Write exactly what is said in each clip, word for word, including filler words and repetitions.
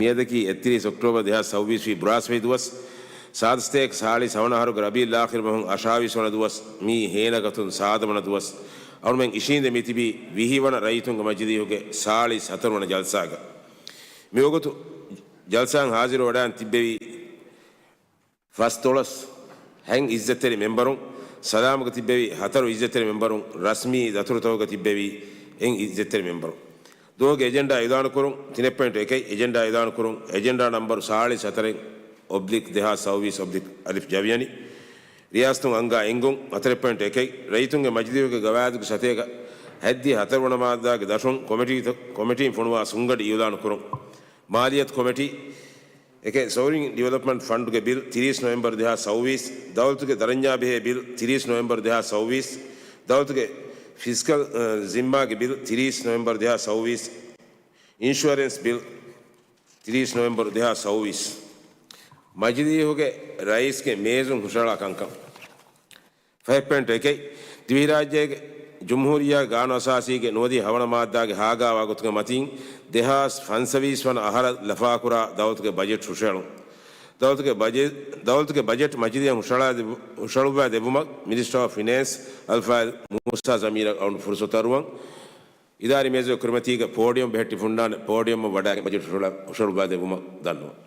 މިއަދަކީ އެއްތިރީސް އޮކްޓޯބަރ ދެހާސް ސައުވީސް ވީ ބުރާސްފަތި ދުވަސް، ސާދަ ސަތޭކަ ސާޅީސް ހަވަނަ އަހަރުގެ ރަބީއުލް އާޚިރު މަހުން އަށާވީސް ވަނަ ދުވަސް، މިއީ ހޭނަގަތުން ސާދަ ވަނަ ދުވަސް. އަޅުމެން އިށީނދެ މިތިބީ ވިހި ވަނަ ރައްޔިތުންގެ މަޖިލީހުގެ ސާޅީސް ހަތަރު ވަނަ ޖަލްސާގަ. މިވަގުތު ޖަލްސާއަށް ހާޒިރު ވަޑައިގެން ތިއްބެވީ ފަސްދޮޅަސް ހަތް އިއްޒަތްތެރި މެމްބަރުން، ސަލާމުގަ ތިއްބެވި ހަތަރު އިއްޒަތްތެރި މެމްބަރުން، ރަސްމީ ދަތުރުތަކުގަ ތިއްބެވި ހަތް އިއްޒަތްތެރި މެމްބަރުން. ދުވަހުގެ އެޖެންޑާ އިޢުލާނު ކުރުން. ތިނެއް ޕޮއިންޓު އެކެއް، އެޖެންޑާ އިޢުލާނު ކުރުން. އެޖެންޑާ ނަމްބަރު ސާޅީސް ހަތަރެއް އޮބްލިކް ދެހާސް ސައުވީސް އޮބްލިކް އަލިފް ޖަވިޔަނި. ރިޔާސަތުން އަންގާ އެންގުން. ހަތަރެއް ޕޮއިންޓު އެކެއް، ރައްޔިތުންގެ މަޖިލީހުގެ ގަވާއިދުގެ ސަތޭކަ ހަތްދިހަ ހަތަރު ވަނަ މާއްދާގެ ދަށުން ކޮމިޓީތަ-، ކޮމިޓީން ފޮނުވާ ސުންގަނޑި އިޢުލާނު ކުރުން. މާލިޔަތު ކޮމިޓީ އެކެއް، ސޯވަރިން ޑިވެލޮޕްމަންޓް ފަންޑުގެ ބިލް ތިރީސް ނޮވެމްބަރު ދެހާސް ސައުވީސް، ދައުލަތުގެ ދަރަންޏާ ބެހޭ ބިލް ތިރީސް ނޮވެމްބަރު ދެހާސް ސައުވީސް، ދައުލަތުގެ ފިސްކަލް، އަ، ޒިންމާގެ ބިލް ތިރީސް ނޮވެމްބަރު ދެހާސް ސައުވީސް، އިންޝުއަރެންސް ބިލް ތިރީސް ނޮވެމްބަރު ދެހާސް ސައުވީސް. މަޖިލީހުގެ ރައީސްގެ މޭޒުން ހުށަހަޅާ ކަންކަން. ފަހެއް ޕޮއިންޓު އެކެއް، ދިވެހިރާއްޖޭގެ ޖުމްހޫރިއްޔާގެ ގާނޫނު އަސާސީގެ ނުވަދިހަ ހަވަނަ މާއްދާގެ ހާގާވާ ގޮތުގެ މަތީން، ދެހާސް ފަންސަވީސް ވަނަ އަހަރަށް ލަފާކުރާ ދައުލަތުގެ ބަޖެޓް ހުށަހެޅުން. ދައުލަތުގެ ބަޖެ-، ދައުލަތުގެ ބަޖެޓް މަޖިލީހަށް ހުށަހަޅާ ދެ-، ހުށަހަޅުއްވާ ދެއްވުމަށް މިނިސްޓަރ އޮފް ފިނޭންސް އަލްފާޟިލް މޫސާ ޒަމީރަށް އަޅުގަނޑު ފުރުސަތު އަރުވަން. އިދާރީ މޭޒުގެ ކުރިމަތީގަ ޕޯޑިއަމް ބެހެއްޓި ފުންޑާނެ ޕޯޑިއަމަށް ވަޑައިގެން ބަޖެޓް ހުށަ-، ހުށަހަޅުއްވާ ދެއްވުމަށް ދަންނަވަން.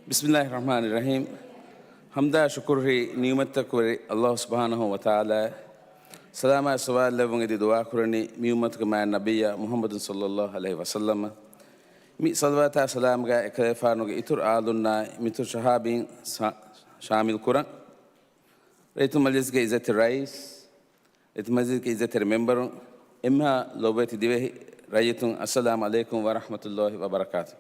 ބިސްމިއްލާހި ރަޙްމާނި ރަޙީމް. ޙަމްދާ ޝުކުރު ހިތް ނިޢުމަތްތަކުގެ ވެރި ﷲ ސުބްޙާނަހޫ ވަތަޢާލާ. ސަލާމާއި ޞަލަވާތް ލެއްވުން އެދި ދުޢާ ކުރަނީ މި އުއްމަތުގެ މާތް ނަބިއްޔާ މުޙައްމަދު ޞައްލައްލާހު ޢަލައިހި ވަސައްލަމަށް. މި ޞަލަވާތާ ސަލާމްގައި އެކަލޭފާނުގެ އިތުރު އާލުންނާއި މިތުރު ޞަޙާބީން ޝާ-، ޝާމިލް ކުރަން. ރައްޔިތުން މަޖިލިސްގެ އިއްޒަތްތެރި ރައީސް، ރައްޔިތުން މަޖިލިސްގެ އިއްޒަތްތެރި މެމްބަރުން، އެންމެހާ ލޯބިވެތި ދިވެހި ރައްޔިތުން، އައްސަލާމް ޢަލައިކުމް ވަރަޙްމަތުﷲ ވަބަރަކާތު.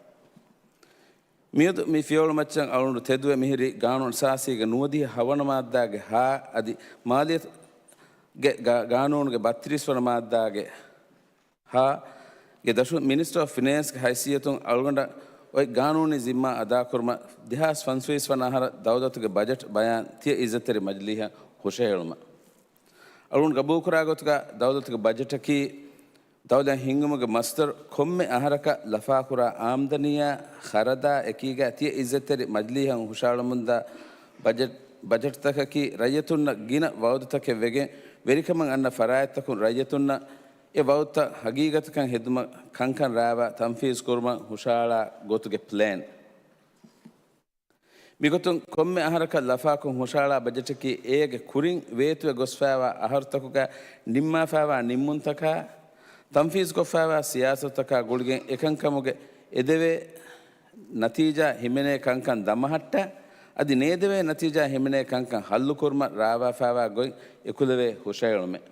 މިއަދު މި ފިޔަވަޅު މައްޗަށް އަޅުގަނޑު ތެދުވެ މިހިރީ ގާނޫނު އަސާސީގެ ނުވަދިހަ ހަވަނަ މާއްދާގެ ހާ އަދި މާލިޔަތުގެ ގާ-، ގާނޫނުގެ ބައްތިރީސް ވަނަ މާއްދާގެ ހާ ގެ ދަށުން މިނިސްޓަރ އޮފް ފިނޭންސްގެ ހައިސިއްޔަތުން އަޅުގަނޑަށް އޮތް ގާނޫނީ ޒިންމާ އަދާކުރުމަށް ދެހާސް ފަންސަވީސް ވަނަ އަހަރަށް ދައުލަތުގެ ބަޖެޓް ބަޔާން ތިޔަ އިއްޒަތްތެރި މަޖިލީހަށް ހުށަހެޅުމަށް. އަޅުގަނޑު ގަބޫލުކުރާ ގޮތުގަ ދައުލަތުގެ ބަޖެޓަކީ ދައުލަތް ހިންގުމުގެ މަޞްދަރު ކޮންމެ އަހަރަކަށް ލަފާކުރާ އާމްދަނީއާ ޚަރަދާ އެކީގަ ތިޔަ އިއްޒަތްތެރި މަޖިލީހަށް ހުށަހަޅަމުންދާ ބަޖެޓް، ބަޖެޓްތަކަކީ ރައްޔިތުންނަށް ގިނަ ވައުދުތަކެއް ވެގެން ވެރިކަމަށް އަންނަ ފަރާތްތަކުން ރައްޔިތުންނަށް އެ ވައުދުތައް ހަގީގަތަކަށް ހެދުމަށް ކަންކަން ރާވާ ތަންފީޒު ކުރުމަށް ހުށަހަޅާ ގޮތުގެ ޕްލޭން. މިގޮތުން ކޮންމެ އަހަރަކަށް ލަފާކޮށް ހުށަހަޅާ ބަޖެޓަކީ އޭގެ ކުރިން ވޭތުވެ ގޮސްފައިވާ އަހަރުތަކުގަ ނިންމާފައިވާ ނިންމުންތަކާ، ތަންފީޒުކޮށްފައިވާ ސިޔާސަތުތަކާ ގުޅިގެން އެކަންކަމުގެ އެދެވޭ ނަތީޖާ ހިމެނޭ ކަންކަން ދަމަހައްޓާ، އަދި ނޭދެވޭ ނަތީޖާ ހިމެނޭ ކަންކަން ހައްލުކުރުމަށް ރާވާފައިވާ ގޮތް އެކުލެވޭ ހުށަހެޅުމެއް.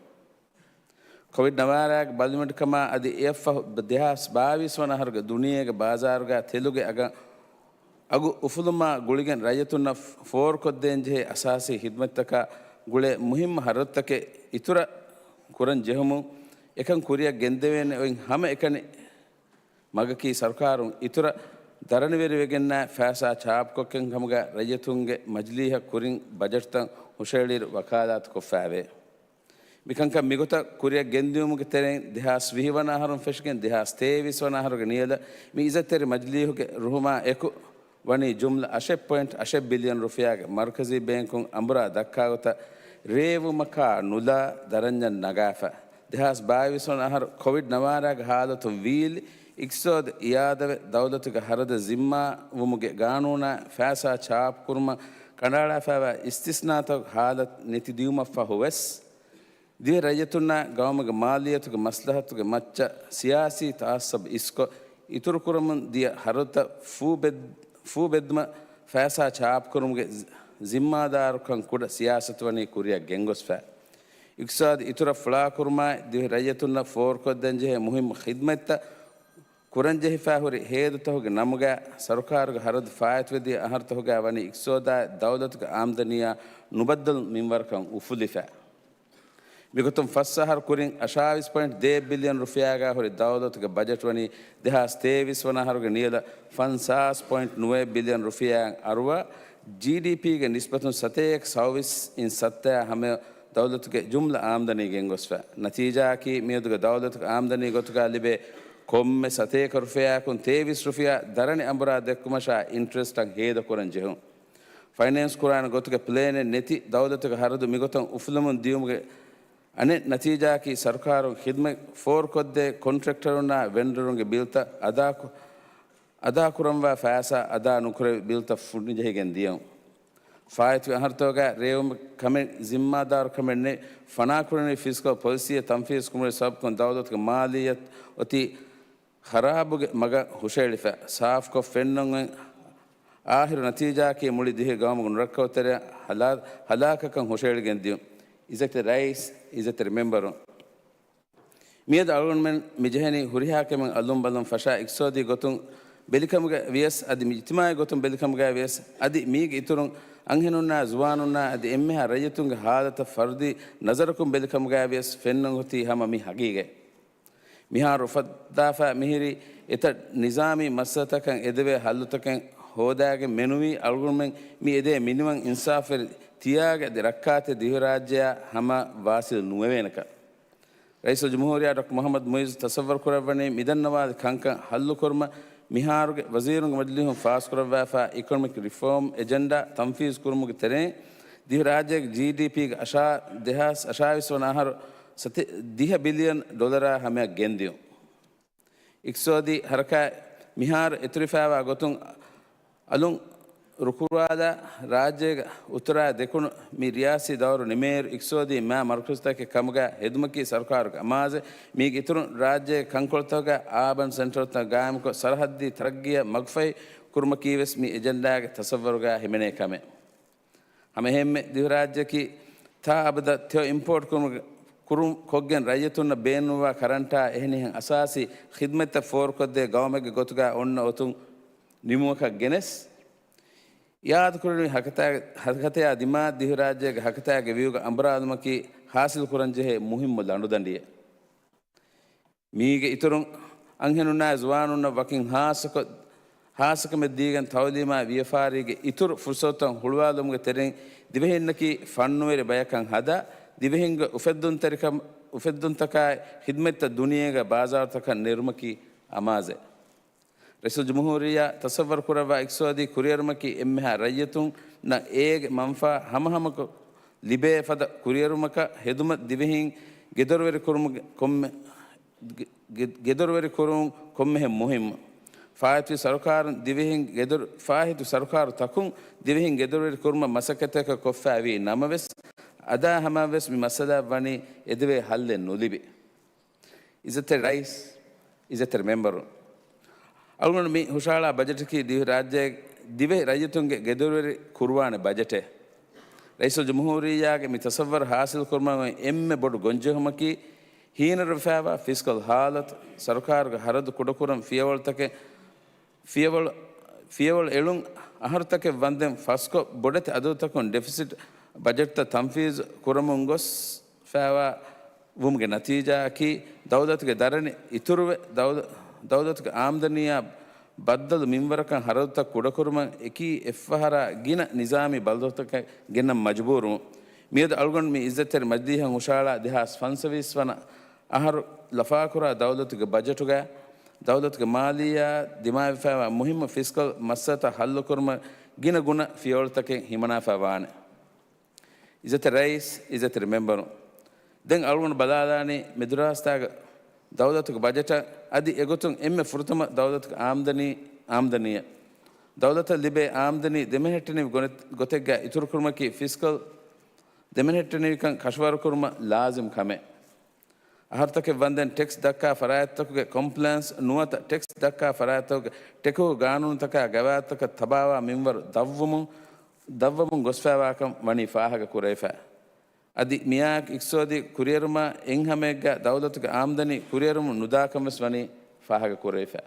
ކޮވިޑް ނަވާރައިގެ ބަލިމަޑުކަމާ އަދި އެއަށްފަހު ދެހާސް ބާވީސް ވަނަ އަހަރުގެ ދުނިޔޭގެ ބާޒާރުގަ ތެލުގެ އަގަށް އަގު އުފުލުމާ ގުޅިގެން ރައްޔިތުންނަށް ފޯރުކޮށްދޭންޖެހޭ އަސާސީ ހިދުމަތްތަކާ ގުޅޭ މުހިއްމު ހަރަދުތަކެއް އިތުރަށް ކުރަން ޖެހުމުން އެކަން ކުރިއަށް ގެންދެވޭނެ އޮތް ހަމައެކަނި މަގަކީ ސަރުކާރުން އިތުރަށް ދަރަނިވެރިވެގެންނާ ފައިސާ ޗާޕުކޮށްގެން ކަމުގަ ރައްޔިތުންގެ މަޖިލީހަށް ކުރިން ބަޖެޓްތައް ހުށަހެޅިއިރު ވަކާލާތުކޮށްފައިވޭ. މިކަންކަން މިގޮތަށް ކުރިއަށް ގެންދިއުމުގެ ތެރެއިން ދެހާސް ވިހި ވަނަ އަހަރުން ފެށިގެން ދެހާސް ތޭވީސް ވަނަ އަހަރުގެ ނިޔަލަށް މި އިއްޒަތްތެރި މަޖިލީހުގެ ރުހުމާ އެކު ވަނީ ޖުމްލަ އަށެއް ޕޮއިންޓް އަށެއް ބިލިއަން ރުފިޔާގެ މަރުކަޒީ ބޭންކުން އަނބުރާ ދައްކާ ގޮތަށް ރޭވުމަކާ ނުލާ ދަރަންޏަށް ނަގާފަ. ދެހާސް ބާވީސް ވަނަ އަހަރު ކޮވިޑް ނަވާރައިގެ ހާލަތުން ވީލި އިޤްތިޞާދު އިއާދަވެ ދައުލަތުގެ ހަރަދަށް ޒިންމާވުމުގެ ގާނޫނާ ފައިސާ ޗާޕުކުރުމަށް ކަނޑައަޅާފައިވާ އިސްތިސްނާތަކުގެ ހާލަތު ނެތިދިއުމަށްފަހު ވެސް، ދިވެހި ރައްޔިތުންނާ ގައުމުގެ މާލިއްޔަތުގެ މަސްލަހަތުގެ މައްޗަށް ސިޔާސީ ތަޢައްސަބު އިސްކޮށް، އިތުރުކުރަމުން ދިޔަ ހަރަދުތައް ފޫބެއް-، ފޫބެއްދުމަށް ފައިސާ ޗާޕުކުރުމުގެ ޒި-، ޒިންމާދާރުކަން ކުޑަ ސިޔާސަތުވަނީ ކުރިއަށް ގެންގޮސްފަ. އިޤްތިޞާދު އިތުރަށް ފުޅާކުރުމާއި، ދިވެހި ރައްޔިތުންނަށް ފޯރުކޮށްދޭންޖެހޭ މުހިއްމު ޚިދްމަތްތައް ކުރަންޖެހިފައި ހުރި ހޭދުތަކުގެ ނަމުގައި، ސަރުކާރުގެ ހަރަދު ފާއިތުވެދިޔަ އަހަރުތަކުގައި ވަނީ އިޤްތިޞާދާއި ދައުލަތުގެ އާމްދަނީއާ ނުބައްދަލު މިންވަރަކަށް އުފުލިފަ. މިގޮތުން ފަސް އަހަރު ކުރިން އަށާވީސް ޕޮއިންޓް ދޭއް ބިލިއަން ރުފިޔާގާ ހުރި ދައުލަތުގެ ބަޖެޓް ވަނީ ދެހާސް ތޭވީސް ވަނަ އަހަރުގެ ނިޔަލަށް ފަންސާސް ޕޮއިންޓް ނުވައެއް ބިލިއަން ރުފިޔާއަށް އަރުވާ، ޖީޑީޕީގެ ނިސްބަތުން ސަތޭކަ ސައުވީސް އިން ސައްތައާ ހަމަޔަށް ދައުލަތުގެ ޖުމްލަ އާމްދަނީ ގެންގޮސްފަ. ނަތީޖާއަކީ، މިއަދުގެ ދައުލަތުގެ އާމްދަނީ ގޮތުގަ ލިބޭ ކޮންމެ ސަތޭކަ ރުފިޔާއަކުން ތޭވީސް ރުފިޔާ ދަރަނި އަނބުރާ ދެއްކުމަށާ އިންޓްރެސްޓަށް ހޭދަކުރަން ޖެހުން. ފައިނޭންސް ކުރާނެ ގޮތުގެ ޕްލޭނެއް ނެތި ދައުލަތުގެ ހަރަދު މިގޮތަށް އުފުލުމުން ދިޔުމުގެ އަނެއް ނަތީޖާއަކީ، ސަރުކާރުން ޚިދްމަތް ފޯރުކޮށްދޭ ކޮންޓްރެކްޓަރުންނާ ވެންޑަރުންގެ ބިލްތައް އަދާކު-، އަދާކުރަންވާ ފައިސާ އަދާ ނުކުރެވި ބިލްތައް ފުނިޖެހިގެން ދިޔުން. ފާއިތުވި އަހަރުތަކުގަ ރޭވުމުގެ ކަމެއް ޒިންމާދާރު ކަމެއް ނެތް. ފަނާކުރަނިވި ފިސްކަލް ޕޮލިސީއެއް ތަންފީޒު ކުރުމުގެ ސަބަބުކޮށް ދައުލަތުގެ މާލިއްޔަތު އޮތީ ޚަރާބުގެ މަގަށް ހުށައެޅިފަ. ސާފުކޮށް ފެންނަން އޮތް އާޚިރު ނަތީޖާއަކީ މުޅި ދިވެހި ގައުމުގެ ނުރައްކައުތެރި ހަލާ-، ހަލާކަކަށް ހުށައެޅިގެން ދިޔުން. އިއްޒަތްތެރި ރައީސް، އިއްޒަތްތެރި މެމްބަރުން. މިއަދު އަޅުގަނޑުމެން މި ޖެހެނީ ހުރިހާ ކަމެއް އަލުން ބަލުން ފަށާ އިޤްތިޞާދީ ގޮތުން ބެލިކަމުގަ ވިޔަސް އަދި މި އިޖްތިމާޢީ ގޮތުން ބެލިކަމުގަ ވިޔަސް އަދި މީގެ އިތުރުން އަންހެނުންނާ ޒުވާނުންނާ އަދި އެންމެހާ ރައްޔިތުންގެ ހާލަތަށް ފަރުދީ ނަޒަރަކުން ބެލިކަމުގަ ވިޔަސް ފެންނަން އޮތީ ހަމަ މި ހަގީގަތް. މިހާރު އުފައްދާފަ މިހިރީ އެތައް ނިޒާމީ މައްސަލަތަކަށް އެދެވޭ ހައްލުތަކެއް ހޯދާގެން މެނުވީ އަޅުގަނޑުމެން މި އެދޭ މިނިވަން އިންސާފުވެރި ތިޔާގެ އަދި ރައްކާތެރި ދިވެހިރާއްޖެއާ ހަމަ ވާސިލް ނުވެވޭނެކަން. ރައީސުލްޖުމްހޫރިއްޔާ ޑޮކްޓަރ މުޙައްމަދު މުޢިއްޒު ތަޞައްވަރު ކުރައްވަނީ މިދަންނަވާލި ކަންކަން ހައްލުކުރުމަށް މިހާރުގެ ވަޒީރުންގެ މަޖިލީހުން ފާސްކުރައްވާފަ އިކޮނޮމިކް ރިފޯމް އެޖެންޑާ ތަންފީޒު ކުރުމުގެ ތެރެއިން ދިވެހިރާއްޖޭގެ ޖީޑީޕީގެ އަށާ ދެހާސް އަށާވީސް ވަނަ އަހަރު ސަތޭ-، ދިހަ ބިލިއަން ޑޮލަރާ ހަމަޔަށް ގެންދިޔުން. އިޤްތިޞާދީ ހަރަކާތް މިހާރު އެތުރިފައިވާ ގޮތުން އަލުން ރުކުރުވާލާ، ރާއްޖޭގެ އުތުރާ ދެކުނު މި ރިޔާސީ ދައުރު ނިމޭއިރު އިޤްތިޞާދީ މާ މަރުކަޒުތަކެއް ކަމުގަ ހެދުމަކީ ސަރުކާރުގެ އަމާޒެއް. މީގެ އިތުރުން ރާއްޖޭގެ ކަންކޮޅުތަކުގަ އާބަން ސެންޓަރުތައް ގާއިމުކޮށް، ސަރަހައްދީ ތަރައްގީއަށް މަގުފަހި ކުރުމަކީވެސް މި އެޖެންޑާގެ ތަޞައްވަރުގަ ހިމެނޭ ކަމެއް. ހަމައެހެންމެ ދިވެހިރާއްޖެއަކީ ތާ އަބަދަށް ތެޔޮ އިމްޕޯޓް ކުރުމުގެ ކުރު-، ކޮށްގެން ރައްޔިތުންނަށް ބޭނުންވާ ކަރަންޓާ އެހެނިހެން އަސާސީ ޚިދްމަތްތައް ފޯރުކޮށްދޭ ގައުމެއްގެ ގޮތުގަ އޮންނަ އޮތުން ނިމުމަކަށް ގެނެސް، އިއާދަކުރެވުނީ ހަކަތާ-، ހަކަތަޔާ ދިމާ ދިވެހިރާއްޖޭގެ ހަކަތާގެ ވިއުގަ އަނބުރާލުމަކީ ހާސިލްކުރަންޖެހޭ މުހިއްމު ލަނޑުދަނޑިއެއް. މީގެ އިތުރުން، އަންހެނުންނާއި ޒުވާނުންނަށް ވަކިން ހާއްސަކޮށް-، ހާއްސަކަމެއް ދީގެން ތައުލީމާއި ވިޔަފާރީގެ އިތުރު ފުރުސަތުތައް ހުޅުވާލުމުގެ ތެރެއިން ދިވެހިންނަކީ ފަންނުވެރި ބަޔަކަށް ހަދާ، ދިވެހިންގެ އުފެއްދުންތެރިކަމް-، އުފެއްދުންތަކާއި ޚިދްމަތްތައް ދުނިޔޭގެ ބާޒާރުތަކަށް ނެރުމަކީ އަމާޒެއް. ރައީސުލްޖުމްހޫރިއްޔާ ތަޞައްވަރު ކުރައްވާ އިޤްތިޞާދީ ކުރިއެރުމަކީ އެންމެހާ ރައްޔިތުންނަށް އޭގެ މަންފާ ހަމަހަމަކޮށް ލިބޭ ފަދަ ކުރިއެރުމަކަށް ހެދުމަށް ދިވެހިން ގެދޮރުވެރި ކުރުމުގެ ކޮންމެ-، ގެ-، ގެ-، ގެދޮރުވެރި ކުރުން ކޮންމެހެން މުހިއްމު. ފާއިތުވި ސަރުކާރުން ދިވެހިން ގެދޮރު-، ފާއިތު ސަރުކާރު ތަކުން ދިވެހިން ގެދޮރުވެރި ކުރުމަށް މަސައްކަތްތަކެއް ކޮށްފައިވީ ނަމަވެސް، އަދާ ހަމަޔަށްވެސް މި މައްސަލައަށް ވަނީ އެދެވޭ ހައްލެއް ނުލިބި. އިއްޒަތްތެރި ރައީސް، އިއްޒަތްތެރި މެމްބަރުން، އަޅުގަނޑު މި ހުށަހަޅާ ބަޖެޓަކީ ދިވެހި ރާއްޖޭގެ ދިވެހި ރައްޔިތުންގެ ގެދޮރުވެރި ކުރުވާނެ ބަޖެޓެއް. ރައީސުލްޖުމްހޫރިއްޔާގެ މި ތަޞައްވަރު ހާސިލްކުރުމަށް އޮތް އެންމެ ބޮޑު ގޮންޖެހުމަކީ، ހީނަރުވެފައިވާ ފިސްކަލް ހާލަތު، ސަރުކާރުގެ ހަރަދު ކުޑަކުރަން ފިޔަވަޅުތަކެއް، ފިޔަވަޅު، ފިޔަވަޅު އެޅުން އަހަރުތަކެއް ވަންދެން ފަސްކޮށް، ބޮޑެތި އަދަދުތަކުން ޑެފިސިޓް ބަޖެޓްތައް ތަންފީޒު ކުރަމުން ގޮސްފައިވާ ވުމުގެ ނަތީޖާއަކީ، ދައުލަތުގެ ދަރަނި އިތުރުވެ، ދައުލަ-، ދައުލަތުގެ އާމްދަނީއާ ބައްދަލު މިންވަރަކަށް ހަރަދުތައް ކުޑަކުރުމަށް އެކީ އެއްފަހަރާ ގިނަ ނިޒާމީ ބަދަލުތަކެއް ގެންނަން މަޖުބޫރުވުން. މިއަދު އަޅުގަނޑު މި އިއްޒަތްތެރި މަޖިލީހަށް ހުށަހަޅާ ދެހާސް ފަންސަވީސް ވަނަ އަހަރު ލަފާކުރާ ދައުލަތުގެ ބަޖެޓުގަ، ދައުލަތުގެ މާލިއްޔާއާ ދިމާވެފައިވާ މުހިއްމު ފިސްކަލް މައްސަލަތައް ހައްލުކުރުމަށް ގިނަ ގުނަ ފިޔަވަޅުތަކެއް ހިމަނާފަ ވާނެ. އިއްޒަތްތެރި ރައީސް، އިއްޒަތްތެރި މެމްބަރުން، ދެން އަޅުގަނޑު ބަލާލާނީ މެދުރާސްތާގެ ދައުލަތުގެ ބަޖެޓަށް. އަދި އެގޮތުން އެންމެ ފުރަތަމަ ދައުލަތުގެ އާމްދަނީ، އާމްދަނީއެއް. ދައުލަތަށް ލިބޭ އާމްދަނީ ދެމެހެއްޓެނިވި ގޮތެއްގަ އިތުރުކުރުމަކީ ފިސްކަލް ދެމެހެއްޓެނިވިކަން ކަށަވަރުކުރުމަށް ލާޒިމް ކަމެއް. އަހަރުތަކެއް ވަންދެން ޓެކްސް ދައްކާ ފަރާތްތަކުގެ ކޮމްޕްލަޔަންސް ނުވަތަ ޓެކްސް ދައްކާ ފަރާތްތަކުގެ ޓެކުހު ގާނޫނުތަކާ ގަވާއިދުތަކަށް ތަބާވާ މިންވަރު ދަށްވުމުން، ދަށްވަމުން ގޮސްފައިވާކަން ވަނީ ފާހަގަ ކުރެވިފަ. އަދި މިއާއެކު އިޤްތިޞާދީ ކުރިއެރުމާ އެއްހަމައެއްގަ ދައުލަތުގެ އާމްދަނީ ކުރިއެރުމުން ނުދާކަންވެސް ވަނީ ފާހަގަ ކުރެވިފަ.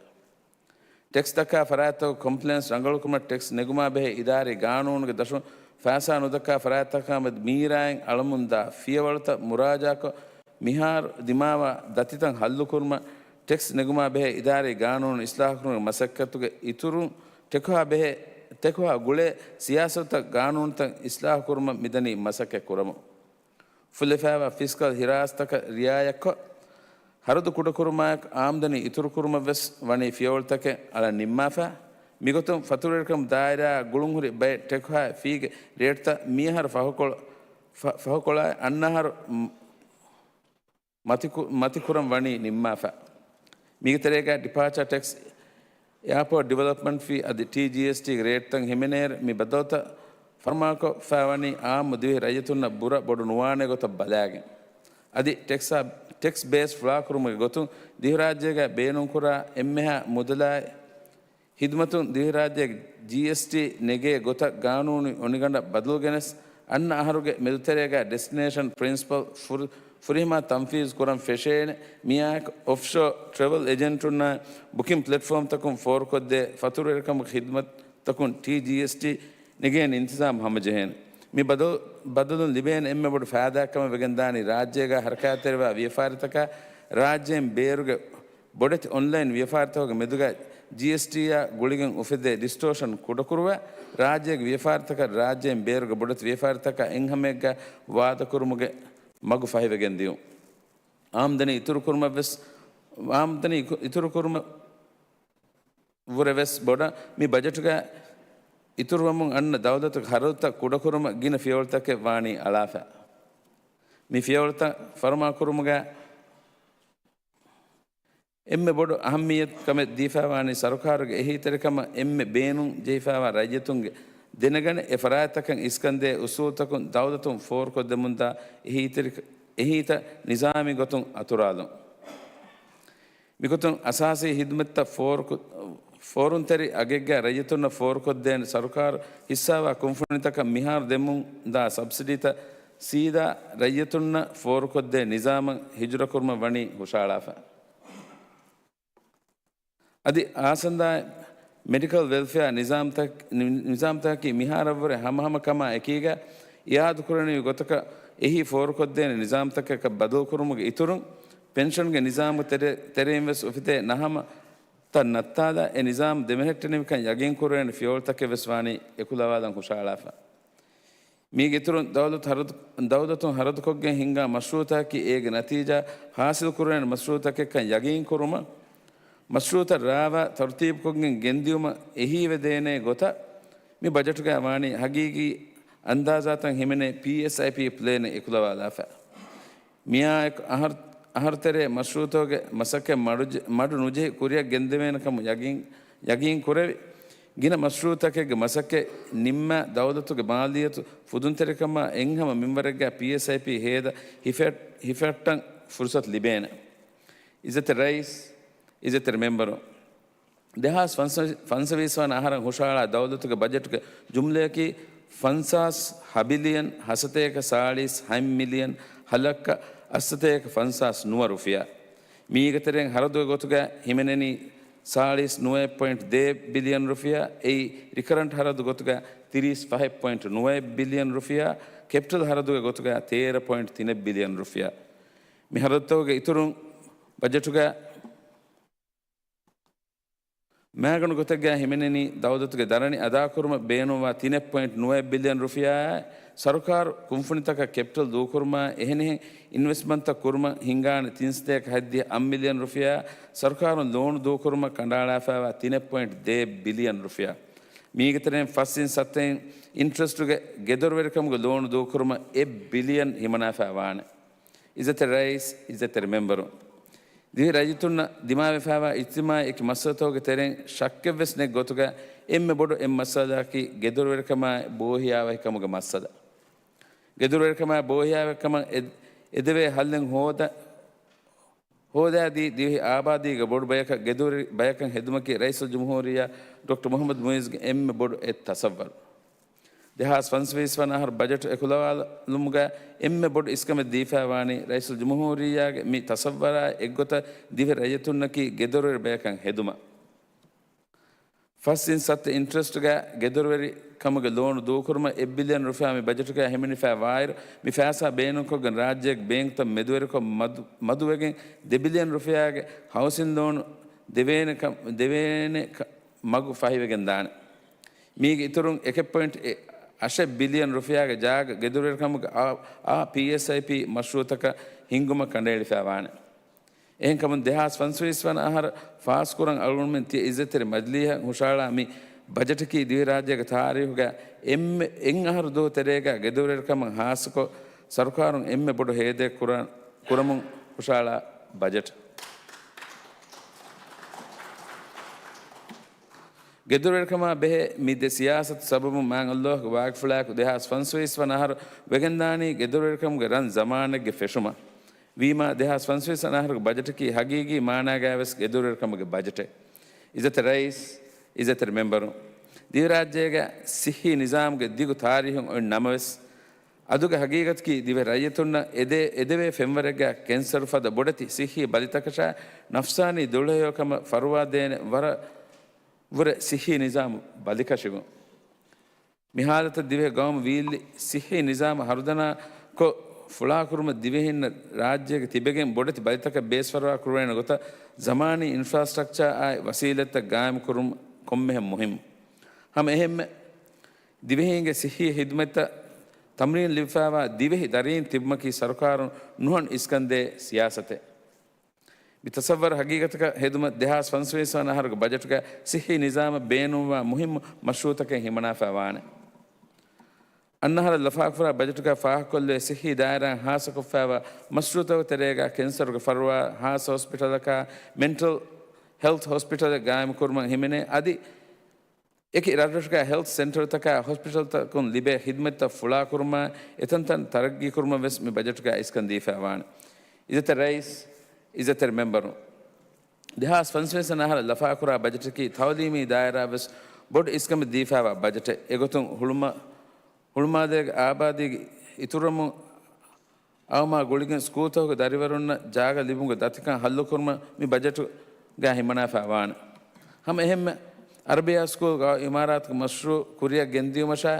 ޓެކްސް ދައްކާ ފަރާތްތަކުގެ ކޮމްޕްލަޔަންސް ރަނގަޅުކުރުމަށް ޓެކްސް ނެގުމާ ބެހޭ އިދާރީ ގާނޫނުގެ ދަށުން ފައިސާ ނުދައްކާ ފަރާތްތަކާމެދު މީރާއިން އަޅަމުންދާ ފިޔަވަޅުތައް މުރާޖާކޮށް، މިހާރު ދިމާވާ ދަތިތައް ހައްލުކުރުމަށް ޓެކްސް ނެގުމާ ބެހޭ އިދާރީ ގާނޫނު އިސްލާހުކުރުމުގެ މަސައްކަތުގެ އިތުރުން، ޓެކުހާ ބެހޭ، ޓެކުހާ ގުޅޭ ސިޔާސަތުތައް ގާނޫނުތައް އިސްލާހުކުރުމަށް މިދަނީ މަސައްކަތް ކުރަމުން. ފުއްލެފާވާ ފިސްކަލް ހިރާސްތަކަށް ރިއާޔަތްކޮށް، ހަރަދު ކުޑަކުރުމާއެކު އާމްދަނީ އިތުރުކުރުމަށްވެސް ވަނީ ފިޔަވަޅުތަކެއް އަޅަން ނިންމާފަ. މިގޮތުން ފަތުރުވެރިކަމު ދާއިރާއާ ގުޅުންހުރި ބައެއް ޓެކުހާ ފީގެ ރޭޓްތައް މިއަހަރު ފަހުކޮޅު، ފަ-، ފަހުކޮޅާއި އަންނަ އަހަރު މަތިކު-، މަތިކުރަން ވަނީ ނިންމާފަ. މީގެ ތެރޭގަ ޑިޕާޗާ ޓެކްސް، އެއާޕޯޓް ޑިވެލޮޕްމަންޓް ފީ އަދި ޓީޖީއެސްޓީގެ ރޭޓްތައް ހިމެނޭއިރު މި ބަދަލުތައް ފަރުމާކޮށްފައިވަނީ އާއްމު ދިވެހި ރައްޔިތުންނަށް ބުރަ ބޮޑު ނުވާނެ ގޮތަށް ބަލާގެން. އަދި ޓެކްސް، ޓެކްސް ބޭސް ފުޅާކުރުމުގެ ގޮތުން ދިވެހިރާއްޖޭގަ ބޭނުންކުރާ އެންމެހާ މުދަލާއި ހިދުމަތުން ދިވެހިރާއްޖޭގެ ޖީއެސްޓީ ނެގޭ ގޮތަށް ގާނޫނީ އޮނިގަނޑަށް ބަދަލު ގެނެސް، އަންނަ އަހަރުގެ މެދުތެރޭގަ ޑެސްޓިނޭޝަން ޕްރިންސިޕަލް ފުރި-، ފުރިހަމަ ތަންފީޒު ކުރަން ފެށޭނެ. މިއާއެކު އޮފްޝޯ ޓްރެވެލް އެޖެންޓުންނާއި ބުކިން ޕްލެޓްފޯމްތަކުން ފޯރުކޮށްދޭ ފަތުރުވެރިކަމުގެ ހިދުމަތްތަކުން ޓީޖީއެސްޓީ ނެގޭނެ އިންތިޒާމް ހަމަޖެހޭނެ. މި ބަދަލު-، ބަދަލުން ލިބޭނެ އެންމެ ބޮޑު ފައިދާއަކަށް ވެގެންދާނީ ރާއްޖޭގަ ހަރަކާތްތެރިވާ ވިޔަފާރިތަކާ ރާއްޖޭން ބޭރުގެ ބޮޑެތި އޮންލައިން ވިޔަފާރިތަކުގެ މެދުގަ ޖީއެސްޓީއާ ގުޅިގެން އުފެދޭ ޑިސްޓޯޝަން ކުޑަކުރުވާ، ރާއްޖޭގެ ވިޔަފާރިތަކަށް ރާއްޖޭން ބޭރުގެ ބޮޑެތި ވިޔަފާރިތަކާ އެއްހަމައެއްގަ ވާދަކުރުމުގެ މަގު ފަހިވެގެން ދިޔުން. އާމްދަނީ އިތުރުކުރުމަށްވެސް، އާމްދަނީ އިތުރުކުރުމަށް ވުރެ ވެސް ބޮޑަށް މި ބަޖެޓުގަ އިތުރުވަމުން އަންނަ ދައުލަތުގެ ހަރަދުތައް ކުޑަކުރުމަށް ގިނަ ފިޔަވަޅުތަކެއް ވާނީ އަޅާފަ. މި ފިޔަވަޅުތައް ފަރުމާކުރުމުގަ އެންމެ ބޮޑު އަހައްމިއްޔަތު ކަމެއް ދީފައިވާނީ ސަރުކާރުގެ އެހީތެރިކަމަށް އެންމެ ބޭނުން ޖެހިފައިވާ ރައްޔިތުންގެ ދެނެގަނެ އެ ފަރާތްތަކަށް އިސްކަންދޭ އުސޫލުތަކުން ދައުލަތުން ފޯރުކޮށްދެމުންދާ އެހީތެރި-، އެހީތައް ނިޒާމީ ގޮތުން އަތުރާލުން. މިގޮތުން އަސާސީ ހިދުމަތްތައް ފޯރުކު-، ފޯރުންތެރި އަގެއްގަ ރައްޔިތުންނަށް ފޯރުކޮށްދޭނެ ސަރުކާރު ހިއްސާވާ ކުންފުނިތަކަށް މިހާރު ދެމުންދާ ސަބްސިޑީތައް ސީދާ ރައްޔިތުންނަށް ފޯރުކޮށްދޭ ނިޒާމަށް ހިޖުރަކުރުމަށް ވަނީ ހުށައަޅާފަ. އަދި އާސަންދާ މެޑިކަލް ވެލްފެއާ ނިޒާމްތައް-، ނި-، ނިޒާމްތަކަކީ މިހާރަށްވުރެ ހަމަހަމަކަމާ އެކީގަ އިއާދުކުރަނިވި ގޮތަކަށް އެހީ ފޯރުކޮށްދޭނެ ނިޒާމްތަކަކަށް ބަދަލުކުރުމުގެ އިތުރުން، ޕެންޝަންގެ ނިޒާމު ތެރެ-، ތެރެއިން ވެސް އުފެދޭ ނަހަމަ ތައް ނައްތާލާ، އެ ނިޒާމް ދެމެހެއްޓެނިވިކަން ޔަގީންކުރެވޭނެ ފިޔަވަޅުތަކެއް ވެސް ވާނީ އެކުލަވާލަން ހުށައަޅާފަ. މީގެ އިތުރުން ދައުލަތު ހަރަދު-، ދައުލަތުން ހަރަދުކޮށްގެން ހިންގާ މަޝްރޫއުތަކަކީ އޭގެ ނަތީޖާ ހާސިލްކުރެވޭނެ މަޝްރޫއުތަކެއްކަން ޔަގީންކުރުމަށް، މަޝްރޫއުތައް ރާވާ ތަރުތީބުކޮށްގެން ގެންދިޔުމަށް އެހީވެދޭނޭ ގޮތަށް މި ބަޖެޓުގައި ވާނީ ހަގީގީ އަންދާޒާތައް ހިމެނޭ ޕީއެސްއައިޕީ ޕްލޭނެއް އެކުލަވާލާފަ. މިއާއެކު އަހަރު-، އަހަރުތެރޭ މަޝްރޫއުތަކުގެ މަސައްކަތް މަޑު ޖެ-، މަޑު ނުޖެހި ކުރިއަށް ގެންދެވޭނެ ކަމަށް ޔަގީން، ޔަގީން ކުރެވި، ގިނަ މަޝްރޫއުތަކެއްގެ މަސައްކަތް ނިންމާ، ދައުލަތުގެ މާލިއްޔަތު ފުދުންތެރިކަމާ އެއްހަމަ މިންވަރެއްގަ ޕީއެސްއައިޕީ ހޭދަ ހިފެ-، ހިފައްޓަން ފުރުސަތު ލިބޭނެ. އިއްޒަތްތެރި ރައީސް، އިއްޒަތްތެރި މެމްބަރު، ދެހާސް ފަންސަވީސް ވަނަ އަހަރަށް ހުށައަޅާ ދައުލަތުގެ ބަޖެޓުގެ ޖުމްލަޔަކީ ފަންސާސް ހަބިލިއަން ހަސަތޭކަ ސާޅީސް ހަތް މިލިއަން ހަލައްކަ އަށްސަތޭކަ ފަންސާސް ނުވަ ރުފިޔާ. މީގެ ތެރެއިން ހަރަދުގެ ގޮތުގަ ހިމެނެނީ ސާޅީސް ނުވައެއް ޕޮއިންޓް ދޭއް ބިލިއަން ރުފިޔާ. އެއީ ރިކަރަންޓް ހަރަދު ގޮތުގަ ތިރީސް ފަހެއް ޕޮއިންޓް ނުވައެއް ބިލިއަން ރުފިޔާ. ކެޕިޓަލް ހަރަދުގެ ގޮތުގަ ތޭރަ ޕޮއިންޓް ތިނެއް ބިލިއަން ރުފިޔާ. މި ހަރަދުތަކުގެ އިތުރުން ބަޖެޓުގަ މައިގަނޑު ގޮތެއްގައި ހިމެނެނީ ދައުލަތުގެ ދަރަނި އަދާކުރުމަށް ބޭނުންވާ ތިނެއް ޕޮއިންޓް ނުވައެއް ބިލިއަން ރުފިޔާއާއި، ސަރުކާރު ކުންފުނިތަކަށް ކެޕިޓަލް ދޫކުރުމާއި، އެހެނިހެން އިންވެސްޓްމަންތައް ކުރުމަށް ހިންގާނެ ތިން ސަތޭކަ ހަތްދިހަ އަށް މިލިއަން ރުފިޔާ، ސަރުކާރުން ލޯނު ދޫކުރުމަށް ކަނޑައަޅާފައިވާ ތިނެއް ޕޮއިންޓް ދޭއް ބިލިއަން ރުފިޔާ. މީގެ ތެރެއިން ފަސް އިން ސައްތައިން އިންޓްރެސްޓުގެ ގެދޮރުވެރިކަމުގެ ލޯނު ދޫކުރުމަށް އެއް ބިލިއަން ހިމަނާފައި ވާނެ. އިއްޒަތްތެރި ރައީސް، އިއްޒަތްތެރި މެމްބަރު، ދިވެހި ރައްޔިތުންނަށް ދިމާވެފައިވާ އިޖްތިމާޢީ އެކި މައްސަލަތަކުގެ ތެރެއިން ޝައްކެއްވެސް ނެތް ގޮތުގަ އެންމެ ބޮޑު އެއް މައްސަލައަކީ ގެދޮރުވެރިކަމާއި ބޯހިޔާވަހިކަމުގެ މައްސަލަ. ގެދޮރުވެރިކަމާއި ބޯހިޔާވަހިކަމަށް އެ-، އެދެވޭ ހައްލެއް ހޯދަ-، ހޯދާދީ ދިވެހި އާބާދީގެ ބޮޑު ބަޔަކަށް ގެދޮރުވެރި ބަޔަކަށް ހެދުމަކީ ރައީސުލްޖުމްހޫރިއްޔާ ޑޮކްޓަރ މުޙައްމަދު މުޢިއްޒުގެ އެންމެ ބޮޑު އެއް ތަޞައްވަރު. ދެހާސް ފަންސަވީސް ވަނަ އަހަރު ބަޖެޓު އެކުލަވާލުމުގަ އެންމެ ބޮޑު އިސްކަމެއް ދީފައިވާނީ ރައީސުލް ޖުމްހޫރިއްޔާގެ މި ތަޞައްވަރާ އެއްގޮތަށް ދިވެހި ރައްޔިތުންނަކީ ގެދޮރުވެރި ބަޔަކަށް ހެދުމަށް. ފަސް އިން ސައްތަ އިންޓްރެސްޓްގަ ގެދޮރުވެރިކަމުގެ ލޯނު ދޫކުރުމަށް އެއް ބިލިއަން ރުފިޔާ މި ބަޖެޓުގައި ހިމެނިފައި ވާއިރު، މި ފައިސާ ބޭނުންކޮށްގެން ރާއްޖޭގެ ބޭންކުތައް މެދުވެރިކޮށް މަދު، މަދުވެގެން ދެ ބިލިއަން ރުފިޔާގެ ހައުސިން ލޯނު ދެވޭނެ ކަ، ދެވޭނެ ކަ، މަގު ފަހިވެގެން ދާނެ. މީގެ އިތުރުން އެކެއް ޕޮއިންޓް އަށެއް ބިލިއަން ރުފިޔާގެ ޖާގަ ގެދޮރުވެރިކަމުގެ އާ، އާ ޕީއެސްއައިޕީ މަޝްރޫއުތަކަށް ހިންގުމަށް ކަނޑައެޅިފައި ވާނެ. އެހެންކަމުން، ދެހާސް ފަންސަވީސް ވަނަ އަހަރަށް ފާސްކުރަން އަޅުގަނޑުމެން ތިޔަ އިއްޒަތްތެރި މަޖިލީހަށް ހުށަހަޅާ މި ބަޖެޓަކީ ދިވެހިރާއްޖޭގެ ތާރީހުގަ އެންމެ އެއް އަހަރު ދުވަހު ތެރޭގަ ގެދޮރުވެރިކަމަށް ހާއްސަކޮށް، ސަރުކާރުން އެންމެ ބޮޑު ހޭދައެއް ކުރާ، ކުރަމުން ހުށަހަޅާ ބަޖެޓް. ގެދޮރުވެރިކަމާ ބެހޭ މި ދެ ސިޔާސަތު ސަބަބުން މާތް ﷲ ގެ ވާގިފުޅާއެކު ދެހާސް ފަންސަވީސް ވަނަ އަހަރު ވެގެންދާނީ ގެދޮރުވެރިކަމުގެ ރަން ޒަމާނެއްގެ ފެށުމަށް. ވީމާ، ދެހާސް ފަންސަވީސް ވަނަ އަހަރުގެ ބަޖެޓަކީ ހަގީގީ މާނާގައިވެސް ގެދޮރުވެރިކަމުގެ ބަޖެޓެއް. އިއްޒަތްތެރި ރައީސް، އިއްޒަތްތެރި މެމްބަރު، ދިވެހިރާއްޖޭގެ ސިއްހީ ނިޒާމުގެ ދިގު ތާރީހުން އޮތް ނަމަވެސް، އަދުގެ ހަގީގަތަކީ ދިވެހި ރައްޔިތުންނަށް އެދޭ، އެދެވޭ ފެންވަރެއްގަ ކެންސަރު ފަދަ ބޮޑެތި ސިއްހީ ބަލިތަކަށާ ނަފްސާނީ ދުޅަހެޔޮކަމަށް ފަރުވާދޭނެ ވަރަށް ވުރެ ސިއްހީ ނިޒާމު ބަލިކަށިވުން. މި ހާލަތަށް ދިވެހި ގައުމު ވީއްލި ސިއްހީ ނިޒާމަށް ހަރުދަނާކޮށް ފުޅާކުރުމަށް ދިވެހިންނަށް ރާއްޖޭގެ ތިބެގެން ބޮޑެތި ބަލިތަކަށް ބޭސްފަރުވާ ކުރުވޭނެ ގޮތަށް ޒަމާނީ އިންފްރާސްޓްރަކްޗާއާއި ވަސީލަތްތައް ގާއިމުކުރުން ކޮންމެހެން މުހިއްމު. ހަމަ އެހެންމެ ދިވެހީންގެ ސިއްހީ ހިދުމަތްތައް ތަމްރީން ލިބިފައިވާ ދިވެހި ދަރީން ތިބުމަކީ ސަރުކާރުން ނުހަނު އިސްކަންދޭ ސިޔާސަތެއް. މި ތަސައްވަރު ހަގީގަތަކަށް ހެދުމަށް ދެހާސް ފަންސަވީސް ވަނަ އަހަރުގެ ބަޖެޓުގައި ސިއްހީ ނިޒާމަށް ބޭނުންވާ މުހިއްމު މަޝްރޫއުތަކެއް ހިމަނާފައި ވާނެ. އަންނަ އަހަރަށް ލަފާކުރާ ބަޖެޓުގައި ފާހަގަކޮށްލެވޭ ސިއްހީ ދާއިރާއިން ހާއްސަކޮށްފައިވާ މަޝްރޫއުތަކުގެ ތެރޭގައި ކެންސަރުގެ ފަރުވާ ހާއްސަ ހޮސްޕިޓަލަކާ، މެންޓަލް ހެލްތް ހޮސްޕިޓަލެއް ގާއިމުކުރުމަށް ހިމެނޭ. އަދި އެކި ރަށްރަށުގައި ހެލްތް ސެންޓަރުތަކާ ހޮސްޕިޓަލްތަކުން ލިބޭ ހިދުމަތްތައް ފުޅާކުރުމާ، އެތަންތަން ތަރައްގީކުރުމަށް ވެސް މި ބަޖެޓުގައި އިސްކަން ދީފައިވާނެ. އިއްޒަތްތެރި ރައީސް، އިއްޒަތްތެރި މެމްބަރު، ދެހާސް ފަންސަވީސް ވަނަ އަހަރަށް ލަފާކުރާ ބަޖެޓަކީ ތައުލީމީ ދާއިރާ ވެސް ބޮޑު އިސްކަމެއް ދީފައިވާ ބަޖެޓެއް. އެގޮތުން ހުޅުމާ، ހުޅުމާލޭގެ އާބާދީގެ އިތުރުވަމުން އައުމާ ގުޅިގެން ސްކޫލްތަކުގެ ދަރިވަރުންނަށް ޖާގަ ލިބުމުގެ ދަތިކަން ހައްލުކުރުމަށް މި ބަޖެޓުގައި ހިމަނާފައި ވާނެ. ހަމަ އެހެންމެ އަރަބިއްޔާ ސްކޫލް ގައު އިމާރާތުގެ މަޝްރޫއު ކުރިއަށް ގެންދިޔުމަށާ،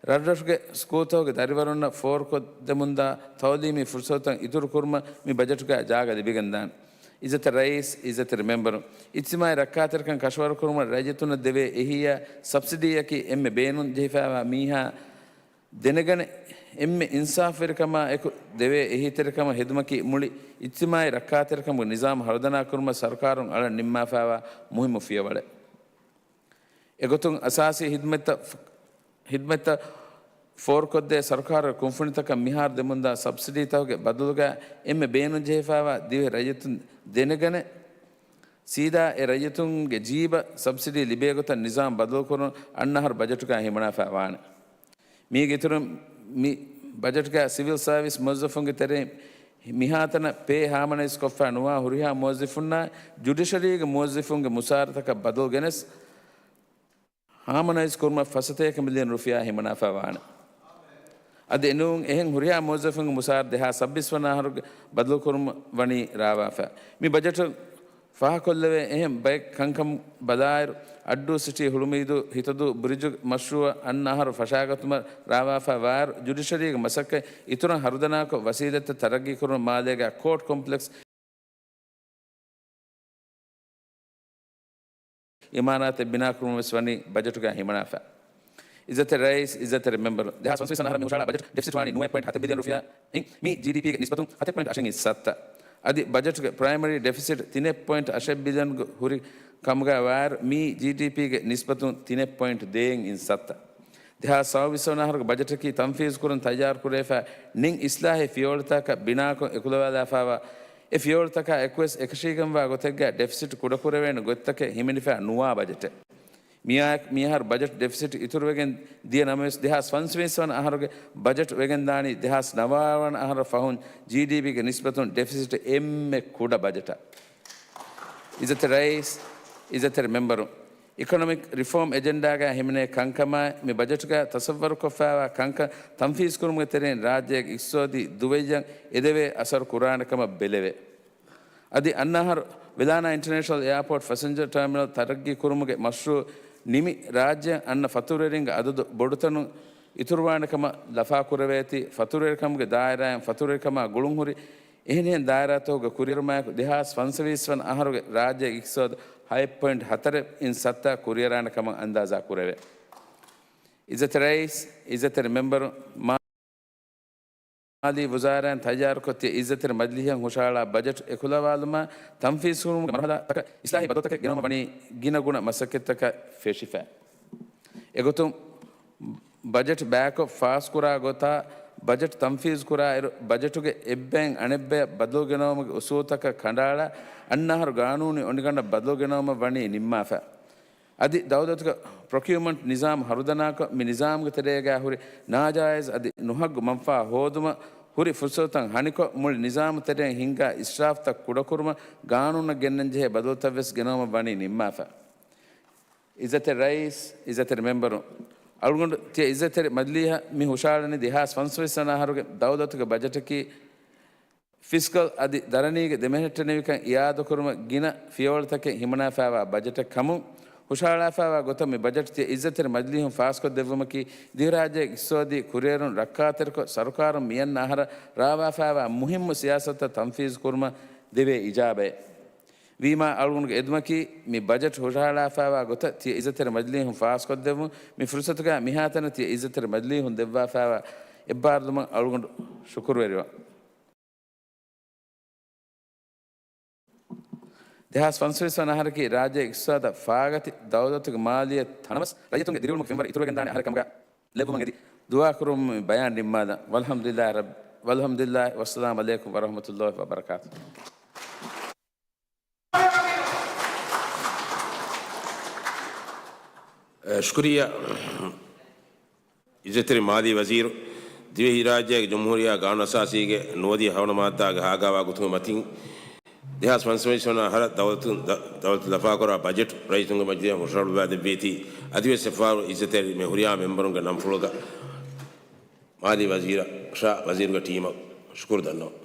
ރަށްރަށުގެ ސްކޫލްތަކުގެ ދަރިވަރުންނަށް ފޯރުކޮށްދެމުންދާ ތައުލީމީ ފުރުސަތުތައް އިތުރުކުރުމަށް މި ބަޖެޓުގައި ޖާގަ ލިބިގެންދާނެ. އިއްޒަތްތެރި ރައީސް، އިއްޒަތްތެރި މެމްބަރު، އިޖްތިމާޢީ ރައްކާތެރިކަން ކަށަވަރުކުރުމަށް ރައްޔިތުންނަށް ދެވޭ އެހީއާ ސަބްސިޑީއަކީ އެންމެ ބޭނުން ޖެހިފައިވާ މީހާ ދެނެގަނެ، އެންމެ އިންސާފުވެރިކަމާ އެކު ދެވޭ އެހީތެރިކަމަށް ހެދުމަކީ މުޅި އިޖްތިމާޢީ ރައްކާތެރިކަމުގެ ނިޒާމު ހަރުދަނާކުރުމަށް ސަރުކާރުން އަޅަން ނިންމާފައިވާ މުހިއްމު ފިޔަވަޅެއް. އެގޮތުން އަސާސީ ހިދުމަތްތައް، ހިދުމަތްތައް ފޯރުކޮށްދޭ ސަރުކާރުގެ ކުންފުނިތަކަށް މިހާރު ދެމުންދާ ސަބްސިޑީތަކުގެ ބަދަލުގައި އެންމެ ބޭނުންޖެހިފައިވާ ދިވެހި ރައްޔިތުން ދެނެގަނެ، ސީދާ އެ ރައްޔިތުންގެ ޖީބަށް ސަބްސިޑީ ލިބޭ ގޮތަށް ނިޒާމް ބަދަލުކުރުން އަންނަ އަހަރު ބަޖެޓުގައި ހިމަނާފައި ވާނެ. މީގެ އިތުރުން މި ބަޖެޓްގައި ސިވިލް ސާވިސް މުވައްޒަފުންގެ ތެރެއިން މިހާތަނަށް ޕޭ ހާމަނައިޒް ކޮށްފައި ނުވާ ހުރިހާ މުވައްޒަފުންނާ ޖުޑިޝަރީގެ މުވައްޒަފުންގެ މުސާރަތަކަށް ބަދަލު ގެނެސް، ހާމަނައިޒް ކުރުމަށް ފަސަތޭކަ މިލިއަން ރުފިޔާ ހިމަނާފައި ވާނެ. އަދި އެނޫން އެހެން ހުރިހާ މުވައްޒަފުންގެ މުސާރަ ދެހާސް ސައްބީސް ވަނަ އަހަރުގެ ބަދަލުކުރުމަށް ވަނީ ރާވާފަ. މި ބަޖެޓު ފާހަކޮށްލެވޭ އެހެން ބައެއް ކަންކަން ބަލާއިރު، އައްޑޫ ސިޓީ ހުޅުމީދޫ ހިތަދޫ ބްރިޖު މަޝްރޫއަށް އަންނަ އަހަރު ފަށާގަތުމަށް ރާވާފަ ވާއިރު، ޖުޑިޝަރީގެ މަސައްކަތް އިތުރަށް ހަރުދަނާކޮށް، ވަސީލަތްތައް ތަރައްގީކުރުމަށް މާލޭގަ ކޯޓް ކޮމްޕްލެކްސް އިމާރާތެއް ބިނާކުރުމަށް ވެސް ވަނީ ބަޖެޓުގައި ހިމަނާފަ. އިއްޒަތްތެރި ރައީސް، އިއްޒަތްތެރި މެމްބަރު، ދެހާސް ފަންސަވީސް ވަނަ އަހަރަށް މި ހުށަހަޅާ ބަޖެޓް ޑެފިސިޓް ވާނީ ނުވައެއް ޕޮއިންޓް ހަތެއް ބިލިއަން ރުފިޔާ އިން، މީ ޖީޑީޕީގެ ނިސްބަތުން ހަތެއް ޕޮއިންޓް އަށެއް އިން ސައްތަ. އަދި ބަޖެޓުގެ ޕްރައިމަރީ ޑެފިސިޓް ތިނެއް ޕޮއިންޓް އަށެއް ބިލިއަން ހުރި ކަމުގައި ވާއިރު، މީ ޖީޑީޕީގެ ނިސްބަތުން ތިނެއް ޕޮއިންޓް ދޭއް އިން ސައްތަ. ދެހާސް ސައުވީސް ވަނަ އަހަރުގެ ބަޖެޓަކީ ތަންފީޒު ކުރަން ތައްޔާރު ކުރެވިފަ ނެތް އިސްލާހީ ފިޔަވަޅުތަކަށް ބިނާކޮށް އެކުލަވާލާފައިވާ، އެ ފިޔަވަޅުތަކާ އެކުވެސް އެކަށީގެންވާ ގޮތެއްގައި ޑެފިސިޓް ކުޑަކުރެވޭނެ ގޮތްތަކެއް ހިމެނިފަ ނުވާ ބަޖެޓެއް. މިއާ، މިއަހަރު ބަޖެޓް ޑެފިސިޓް އިތުރުވެގެން ދިޔަ ނަމަވެސް، ދެހާސް ފަންސަވީސް ވަނަ އަހަރުގެ ބަޖެޓް ވެގެންދާނީ ދެހާސް ނަވާރަ ވަނަ އަހަރަށް ފަހުން ޖީޑީޕީގެ ނިސްބަތުން ޑެފިސިޓް އެންމެ ކުޑަ ބަޖެޓަށް. އިއްޒަތްތެރި ރައީސް، އިއްޒަތްތެރި މެމްބަރު، އިކޮނޮމިކް ރިފޯމް އެޖެންޑާގައި ހިމެނޭ ކަންކަމާއި، މި ބަޖެޓުގައި ތަސައްވަރުކޮށްފައިވާ ކަންކަން ތަންފީޒުކުރުމުގެ ތެރެއިން ރާއްޖޭގެ އިޤްތިޞާދީ ދުވެއްޔަށް އެދެވޭ އަސަރު ކުރާނެ ކަމަށް ބެލެވޭ. އަދި އަންނަ އަހަރު ވެލާނާ އިންޓަރނޭޝަނަލް އެއާޕޯޓް ފަސެންޖަރ ޓާމިނަލް ތަރައްގީ ކުރުމުގެ މަޝްރޫއު ނިމި ރާއްޖެއަށް އަންނަ ފަތުރުވެރިންގެ އަދަދު ބޮޑުތަނުން އިތުރުވާނެކަމަށް ލަފާކުރެވޭތީ، ފަތުރުވެރިކަމުގެ ދާއިރާއިން ފަތުރުވެރިކަމާ ގުޅުންހުރި އެހެނިހެން ދާއިރާތަކުގެ ކުރިއެރުމާއެކު، ދެހާސް ފަންސަވީސް ވަނަ އަހަރުގެ ރާއްޖޭގެ އިޤްތިޞާދު ހަތް ޕޮއިންޓް ހަތަރެއް އިން ސައްތަ ކުރިއަރާނެ ކަމަށް އަންދާޒާ ކުރެވޭ. އިއްޒަތްތެރި ރައީސް، އިއްޒަތްތެރި މެމްބަރު، މާލީ ވުޒާރާއިން ތައްޔާރުކޮށް ތިޔަ އިއްޒަތްތެރި މަޖިލީހަށް ހުށަހަޅާ ބަޖެޓް އެކުލަވާލުމާ، ތަންފީޒުކުރުމުގެ މަރުހަލާތަކަށް އިސްލާހީ ބަދަލުތަކެއް ގެނައުމަށް ވަނީ ގިނަގުނަ މަސައްކަތްތަކަށް ފެށިފަ. އެގޮތުން، ބަޖެޓް ބައިކޮށް ފާސްކުރާ ގޮތާ، ބަޖެޓް ތަންފީޒުކުރާއިރު، ބަޖެޓުގެ އެއްބައިން އަނެއްބަޔަށް ބަދަލުގެނައުމުގެ އުސޫލުތަކަށް ކަނޑައަޅާ، އަންނަ އަހަރު ގާނޫނީ އޮނިގަނޑަށް ބަދަލުގެނައުމަށް ވަނީ ނިންމާފަ. އަދި ދައުލަތުގެ ޕްރޮކިއުމަންޓް ނިޒާމް ހަރުދަނާކޮށް، މި ނިޒާމްގެ ތެރޭގައި ހުރި ނާޖާއިޒް އަދި ނުހައްގު މަންފާ ހޯދުމަށް ހުރި ފުރުސަތުތައް ހަނިކޮށް، މުޅި ނިޒާމު ތެރެއިން ހިންގާ އިސްރާފްތައް ކުޑަކުރުމަށް ގާނޫނަށް ގެންނަންޖެހޭ ބަދަލުތައްވެސް ގެނައުމަށް ވަނީ ނިންމާފަ. އިއްޒަތްތެރި ރައީސް، އިއްޒަތްތެރި މެމްބަރުން، އަޅުގަނޑު ތިޔަ އިއްޒަތްތެރި މަޖިލީހަށް މި ހުށަހަޅަނީ ދެހާސް ފަންސަވީސް ވަނަ އަހަރުގެ ދައުލަތުގެ ބަޖެޓަކީ، ފިސްކަލް އަދި ދަރަނީގެ ދެމެހެއްޓެނިވިކަން އިއާދަކުރުމަށް ގިނަ ފިޔަވަޅުތަކެއް ހިމަނާފައިވާ ބަޖެޓެއް ކަމުން، ހުށަހަޅާފައިވާ ގޮތަށް މި ބަޖެޓް ތިޔަ އިއްޒަތްތެރި މަޖިލީހުން ފާސްކޮށްދެއްވުމަކީ، ދިވެހިރާއްޖޭގެ އިޤްތިޞާދީ ކުރިއެރުން ރައްކާތެރިކޮށް، ސަރުކާރުން މިއަންނަ އަހަރަށް ރާވާފައިވާ މުހިއްމު ސިޔާސަތުތައް ތަންފީޒުކުރުމަށް ދެވޭ އިޖާބައެއް. ވީމާ، އަޅުގަނޑުގެ އެދުމަކީ، މި ބަޖެޓް ހުށަހަޅާފައިވާ ގޮތަށް ތިޔަ އިއްޒަތްތެރި މަޖިލީހުން ފާސްކޮށްދެއްވުން. މި ފުރުސަތުގައި މިހާތަނަށް ތިޔަ އިއްޒަތްތެރި މަޖިލީހުން ދެއްވާފައިވާ އެއްބާރުލުމަށް އަޅުގަނޑު ޝުކުރުވެރިވަން. ދެހާސް ފަންސަވީސް ވަނަ އަހަރަކީ ރާއްޖޭގެ އިޤްތިޞާދަށް ފާގަތި ދައުލަތުގެ މާލިއްޔަތު ތަނަވަސް ރައްޔިތުންގެ ދިރިއުޅުމުގެ ފެންވަރު އިތުރުވެގެންދާނެ އަހަރެއް ކަމުގަ ލެއްވުމަށް އެދި ދުޢާކުރުމުން ބަޔާން ނިންމާލަން. ވަލްޙަމްދުލިއްލާހި ރައްބް، ވަލްޙަމްދުލިއްލާހި، ވައްސަލާމު ޢަލައިކުމް ވަރަޙްމަތުﷲި ވަބަރަކާތުހު. ޝުކުރިއްޔާ. އިއްޒަތްތެރި މާލީ ވަޒީރު، ދިވެހިރާއްޖޭގެ ޖުމްހޫރިއްޔާ ގާނޫނުއަސާސީގެ ނުވަދިހަ ހަވަނަ މާއްދާގެ ހާގާވާ ގޮތުގެ މަތިން، ދެހާސް ފަންސަވީސް ވަނަ އަހަރަށް ދައުލަތުން، ދަ-، ދައުލަތު ލަފާކުރާ ބަޖެޓް ރައްޔިތުންގެ މަޖިލީހަށް ހުށަހަޅުއްވާދެއްވީތީ، އަދިވެސް އެއްފަހަރު އިއްޒަތްތެރި މި ހުރިހާ މެމްބަރުންގެ ނަންފުޅުގަ މާލީ ވަޒީރަށާ ވަޒީރުގެ ޓީމަށް ޝުކުރު ދަންނަވަން.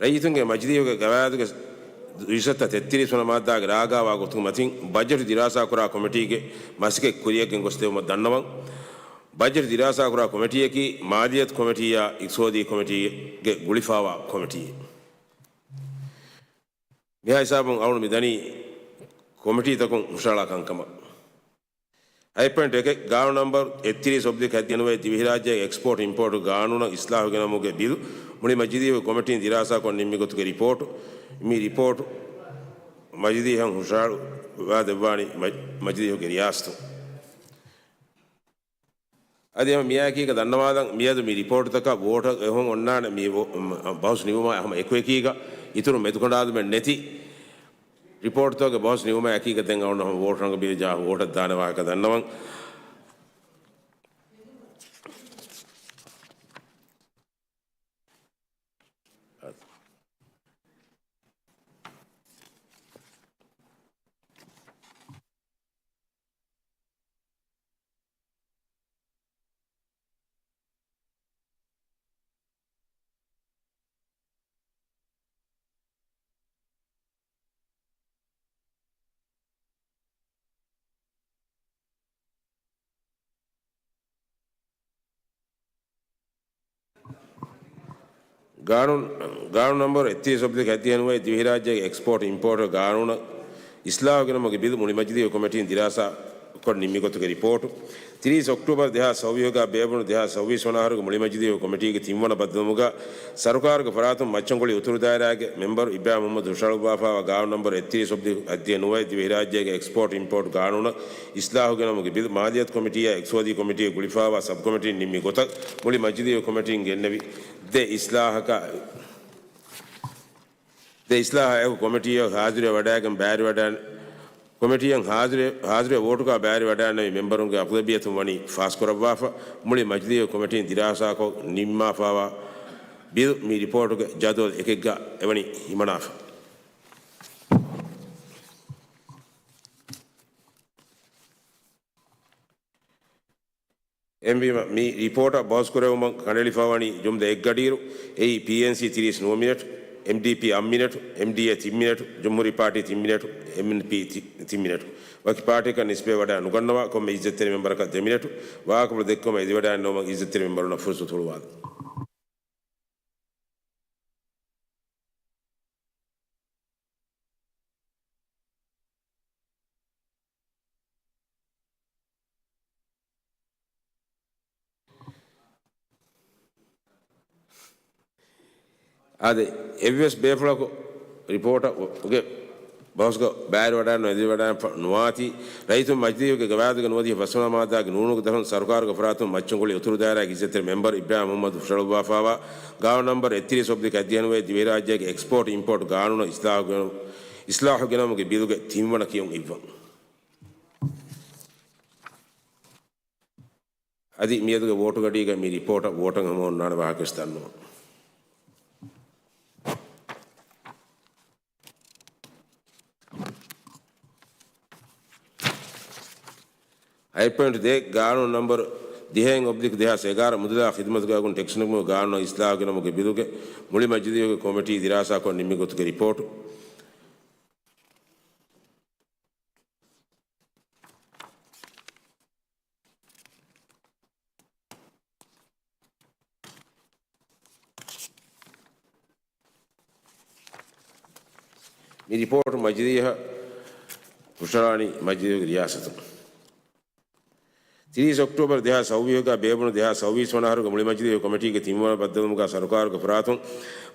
ރައްޔިތުންގެ މަޖިލީހުގެ ގަވާއިދުގެ ދުއިސައްތަ ތެއްތިރީސް ވަނަ މާއްދާގެ ރާގާވާ ގޮތުގެ މަތިން، ބަޖެޓު ދިރާސާކުރާ ކޮމިޓީގެ މަސައްކަތް ކުރިއަށް ގެންގޮސްދެވުމަށް ދަންނަވަން. ބަޖެޓު ދިރާސާކުރާ ކޮމިޓީއަކީ މާލިއްޔަތު ކޮމިޓީއާ އިޤްތިޞާދީ ކޮމިޓީގެ ގުޅިފައިވާ ކޮމިޓީއެއް. މިހާ ހިސާބުން އަޅުގަނޑު މި ދަނީ ކޮމިޓީތަކުން ހުށަހަޅާ ކަންކަމަށް. ހަތް ޕޮއިންޓް އެކެއް، ގާނޫނު ނަމްބަރު އެއްތިރީސް އޮބްލިކް ހަތްދިހަ ނުވައެއް، ދިވެހިރާއްޖޭގެ އެކްސްޕޯޓް އިމްޕޯޓް ގާނޫނަށް އިސްލާހު ގެނަމުގެ ބިލު މުޅި މަޖިލީހުގެ ކޮމިޓީން ދިރާސާކޮށް ނިންމި ގޮތުގެ ރިޕޯޓު. މި ރިޕޯޓު މަޖިލީހަށް ހުށަހަޅުއްވާދެއްވާނީ މަ-، މަޖިލީހުގެ ރިޔާސަތުން. އަދި ހަމަ މިއާއެކީގަ ދަންނަވާލަން، މިއަދު މި ރިޕޯޓުތަކަށް ވޯޓަށް އެހުން އޮންނާނެ މި ވޯ-، މ-، ބަހުސް ނިމުމާ ހަމަ އެކުއެކީގަ އިތުރު މެދުކަނޑާލުމެއް ނެތި ރިޕޯޓްތަކުގެ ބަހުސް ނިމުމާ އެކީގަ ދެން އަޅުގަނޑު ހަމަ ވޯޓް ރަނގަބީލި ޖާ ވޯޓަށް ދާނެ ވާހަކަ ދަންނަވަން. ގާނޫނު، ގާނޫނު ނަމްބަރު އެއްތިރީސް އޮބްލިކް ހަތްދިހަ ނުވައެއް، ދިވެހިރާއްޖޭގެ އެކްސްޕޯޓް އިމްޕޯޓް ގާނޫނަށް އިސްލާހު ގެނަމުގެ ބިލު މުޅި މަޖިލީހު ކޮމިޓީން ދިރާސާ ކޮށް ނިންމި ގޮތުގެ ރިޕޯޓު. ތިރީސް އޮކްޓޫބަރު ދެހާސް ސައުވީހުގަ ބޭއްވުނު ދެހާސް ސައުވީސް ވަނަ އަހަރުގެ މުޅި މަޖިލީހު ކޮމިޓީގެ ތިންވަނަ ބައްދަލުވުމުގަ ސަރުކާރުގެ ފަރާތުން މައްޗަންގޮޅި އުތުރު ދާއިރާގެ މެމްބަރު އިބްރާހިމް މުހައްމަދު ހުށަހަޅުއްވާފައިވާ ގާނޫނު ނަމްބަރު އެއްތިރީސް އޮބްލިކް ހަތްދިހަ ނުވައެއް، ދިވެހިރާއްޖޭގެ އެކްސްޕޯޓް އިމްޕޯޓް ގާނޫނަށް އިސްލާހު ގެނަމުގެ ބިލު މާލިއްޔަތު ކޮމިޓީއާ އިޤްތިޞާދީ ކޮމިޓީގެ ގުޅިފައިވާ ސަބް ކޮމިޓީން ނިންމި ގޮތަށް މުޅި މަޖިލީހު ކޮމިޓީން ގެންނެވި ދެ އިސްލާހަކާ، ދެ އިސްލާހާއެކު ކޮމިޓީއަށް ހާޒިރުވެ ވަޑައިގެން ބައިވެރިވަޑައި-، ކޮމިޓީއަށް ހާޒިރު-، ހާޒިރުވެ ވޯޓުގަ ބައިވެރިވަޑައިގެންނެވި މެމްބަރުންގެ އަޣުލަބިއްޔަތުން ވަނީ ފާސްކުރައްވާފަ. މުޅި މަޖިލީހު ކޮމިޓީން ދިރާސާކޮށް ނިންމާފައިވާ ބިލު މި ރިޕޯޓުގެ ޖަދުވަލު އެކެއްގަ އެވަނީ ހިމަނާފަ. އެހެންވީމަ، މި ރިޕޯޓަށް ބަހުސްކުރެވުމަށް ކަނޑައެޅިފައިވަނީ ޖުމްލަ އެއްގަޑިއިރު، އެއީ ޕީއެންސީ ތިރީސް ނުވަ މިނެޓް، އެމްޑީޕީ އަށް މިނެޓު، އެމްޑީއޭ ތިން މިނެޓު، ޖުމްހޫރީ ޕާޓީ ތިން މިނެޓު، އެމްއެންޕީ ތި-، ތިން މިނެޓު. ވަކި ޕާޓީއަކަށް ނިސްބަތް ވަޑައި ނުގަންނަވާ، ކޮންމެ އިއްޒަތްތެރި މެމްބަރަކަށް ދެ މިނެޓު. ވާހަކަފުޅު ދެއްކުމަށް އެދިވަޑައިގަންނަވުމަށް އިއްޒަތްތެރި މެމްބަރުންނަށް ފުރުސަތު ހުޅުވާލަން. އާދެ، އެއްވެސް ބޭފުޅަކު ރިޕޯޓުގެ ބަހުސްގަ ބައިވެރިވަޑައިގަންނަވާ އެދިވަޑައިގަންނަވާތީ، ރައްޔިތުން މަޖިލީހުގެ ގަވާއިދުގަ ނުވަދިހަ ފަސްވަނަ މާއްދާގެ ނޫނުގެ ދަށުން ސަރުކާރުގެ ފަރާތުން މައްޗަންގުޅި އުތުރު ދާއިރާގެ އިއްޒަތްތެރި މެމްބަރު އިބްރާހިމް މުހައްމަދު ހުށަހަޅުއްވާފައިވާ ގާނޫނު ނަމްބަރު އެއްތިރީސް އޮބްލިކް އަށް ދިހަ ނުވައެއް ދިވެހިރާއްޖޭގެ އެކްސްޕޯޓް އިމްޕޯޓް ގާނޫނަށް އިސްލާހު ގެނަ-، އިސްލާހު ގެނައުމުގެ ބިލުގެ ތިންވަނަ ކިޔުން އިއްވަން. އަދި މިއަދުގެ ވޯޓުގަޑީގަ މި ރިޕޯޓަށް ވޯޓަށް ހަމަ އޮންނާނެ ވާހަކަވެސް ދަންނަވަން. އެއް ޕޮއިންޓް ދޭއް، ގާނޫނު ނަމްބަރު ދިހައެއް އޮބްލިކް ދެހާސް އެގާރަ މުދަލާ ޚިދުމަތުގެ އަގުން ޓެކްސް ނެގުމުގެ ގާނޫނަށް އިސްލާހު ގެނަމުގެ ބިލުގެ މުޅި މަޖިލީހުގެ ކޮމިޓީ ދިރާސާކޮށް ނިންމި ގޮތުގެ ރިޕޯޓު. މި ރިޕޯޓު މަޖިލީހަށް ހުށަހަޅާނީ މަޖިލީހުގެ ރިޔާސަތުން. ތިރީސް އޮކްޓޯބަރު ދެހާސް ސައުވީހުގަ ބޭއްވުނު ދެހާސް ސައުވީސް ވަނަ އަހަރުގެ މުޅި މަޖިލީހު ކޮމިޓީގެ ތިންވަނަ ބައްދަލުވުމުގަ ސަރުކާރުގެ ފަރާތުން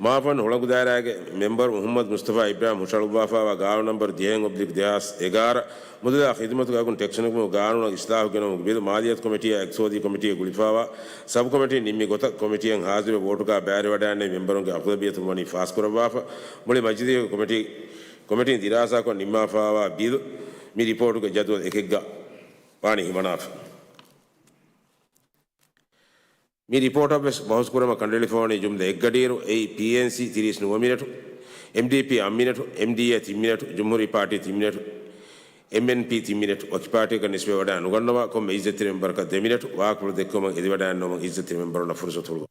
މާފަން ހުޅަނގު ދާއިރާގެ މެމްބަރު މުހައްމަދު މުސްތަފާ އިބްރާހިމް ހުށަހަޅުއްވާފައިވާ ގާނޫނު ނަމްބަރު ދިހައެއް އޮބްލިކް ދެހާސް އެގާރަ މުދަލާ ޚިދުމަތުގެ އަގުން ޓެކްސް ނެގުމުގެ ގާނޫނަށް އިސްލާހު ގެނައުމުގެ ބިލު މާލިޔަތު ކޮމިޓީއާ އިޤްތިޞާދީ ކޮމިޓީއަށް ގުޅިފައިވާ ސަބް ކޮމިޓީން ނިންމި ގޮތަށް ކޮމިޓީއަށް ހާޒިރުވެ ވޯޓުގަ ބައިވެރިވަޑައިގެންނެވި މެމްބަރުންގެ އަޣުލަބިއްޔަތުން ވަނީ ފާސްކުރައްވާފަ. މުޅި މަޖިލީހުގެ ކޮމިޓީ، ކޮމިޓީން ދިރާސާކޮށް ނިންމާފައިވާ ބިލު މި ރިޕޯޓުގެ ޖަދުވަލް އެކެއްގަ ވާނީ ހިމަނާފަ. މި ރިޕޯޓަށް ވެސް ބަހުސް ކުރުމަށް ކަނޑައެޅިފައިވަނީ ޖުމްލަ އެއްގަޑިއިރު، އެއީ، ޕީއެންސީ ތިރީސް ނުވަ މިނެޓު، އެމްޑީޕީ އަށް މިނެޓު، އެމްޑީއޭ ތިން މިނެޓު، ޖުމްހޫރީ ޕާޓީ ތިން މިނެޓު، އެމްއެންޕީ ތިން މިނެޓު. ވަކި ޕާޓީއަކަށް ނިސްބަތް ވަޑައި ނުގަންނަވާ ކޮންމެ އިއްޒަތްތެރި މެމްބަރަކަށް ދެ މިނެޓު. ވާހަކަފުޅު ދެއްކުމަށް އެދިވަޑައިގަންނަވަމުން އިއްޒަތްތެރި މެމްބަރުންނަށް ފުރުސަތު ހުޅުވާ.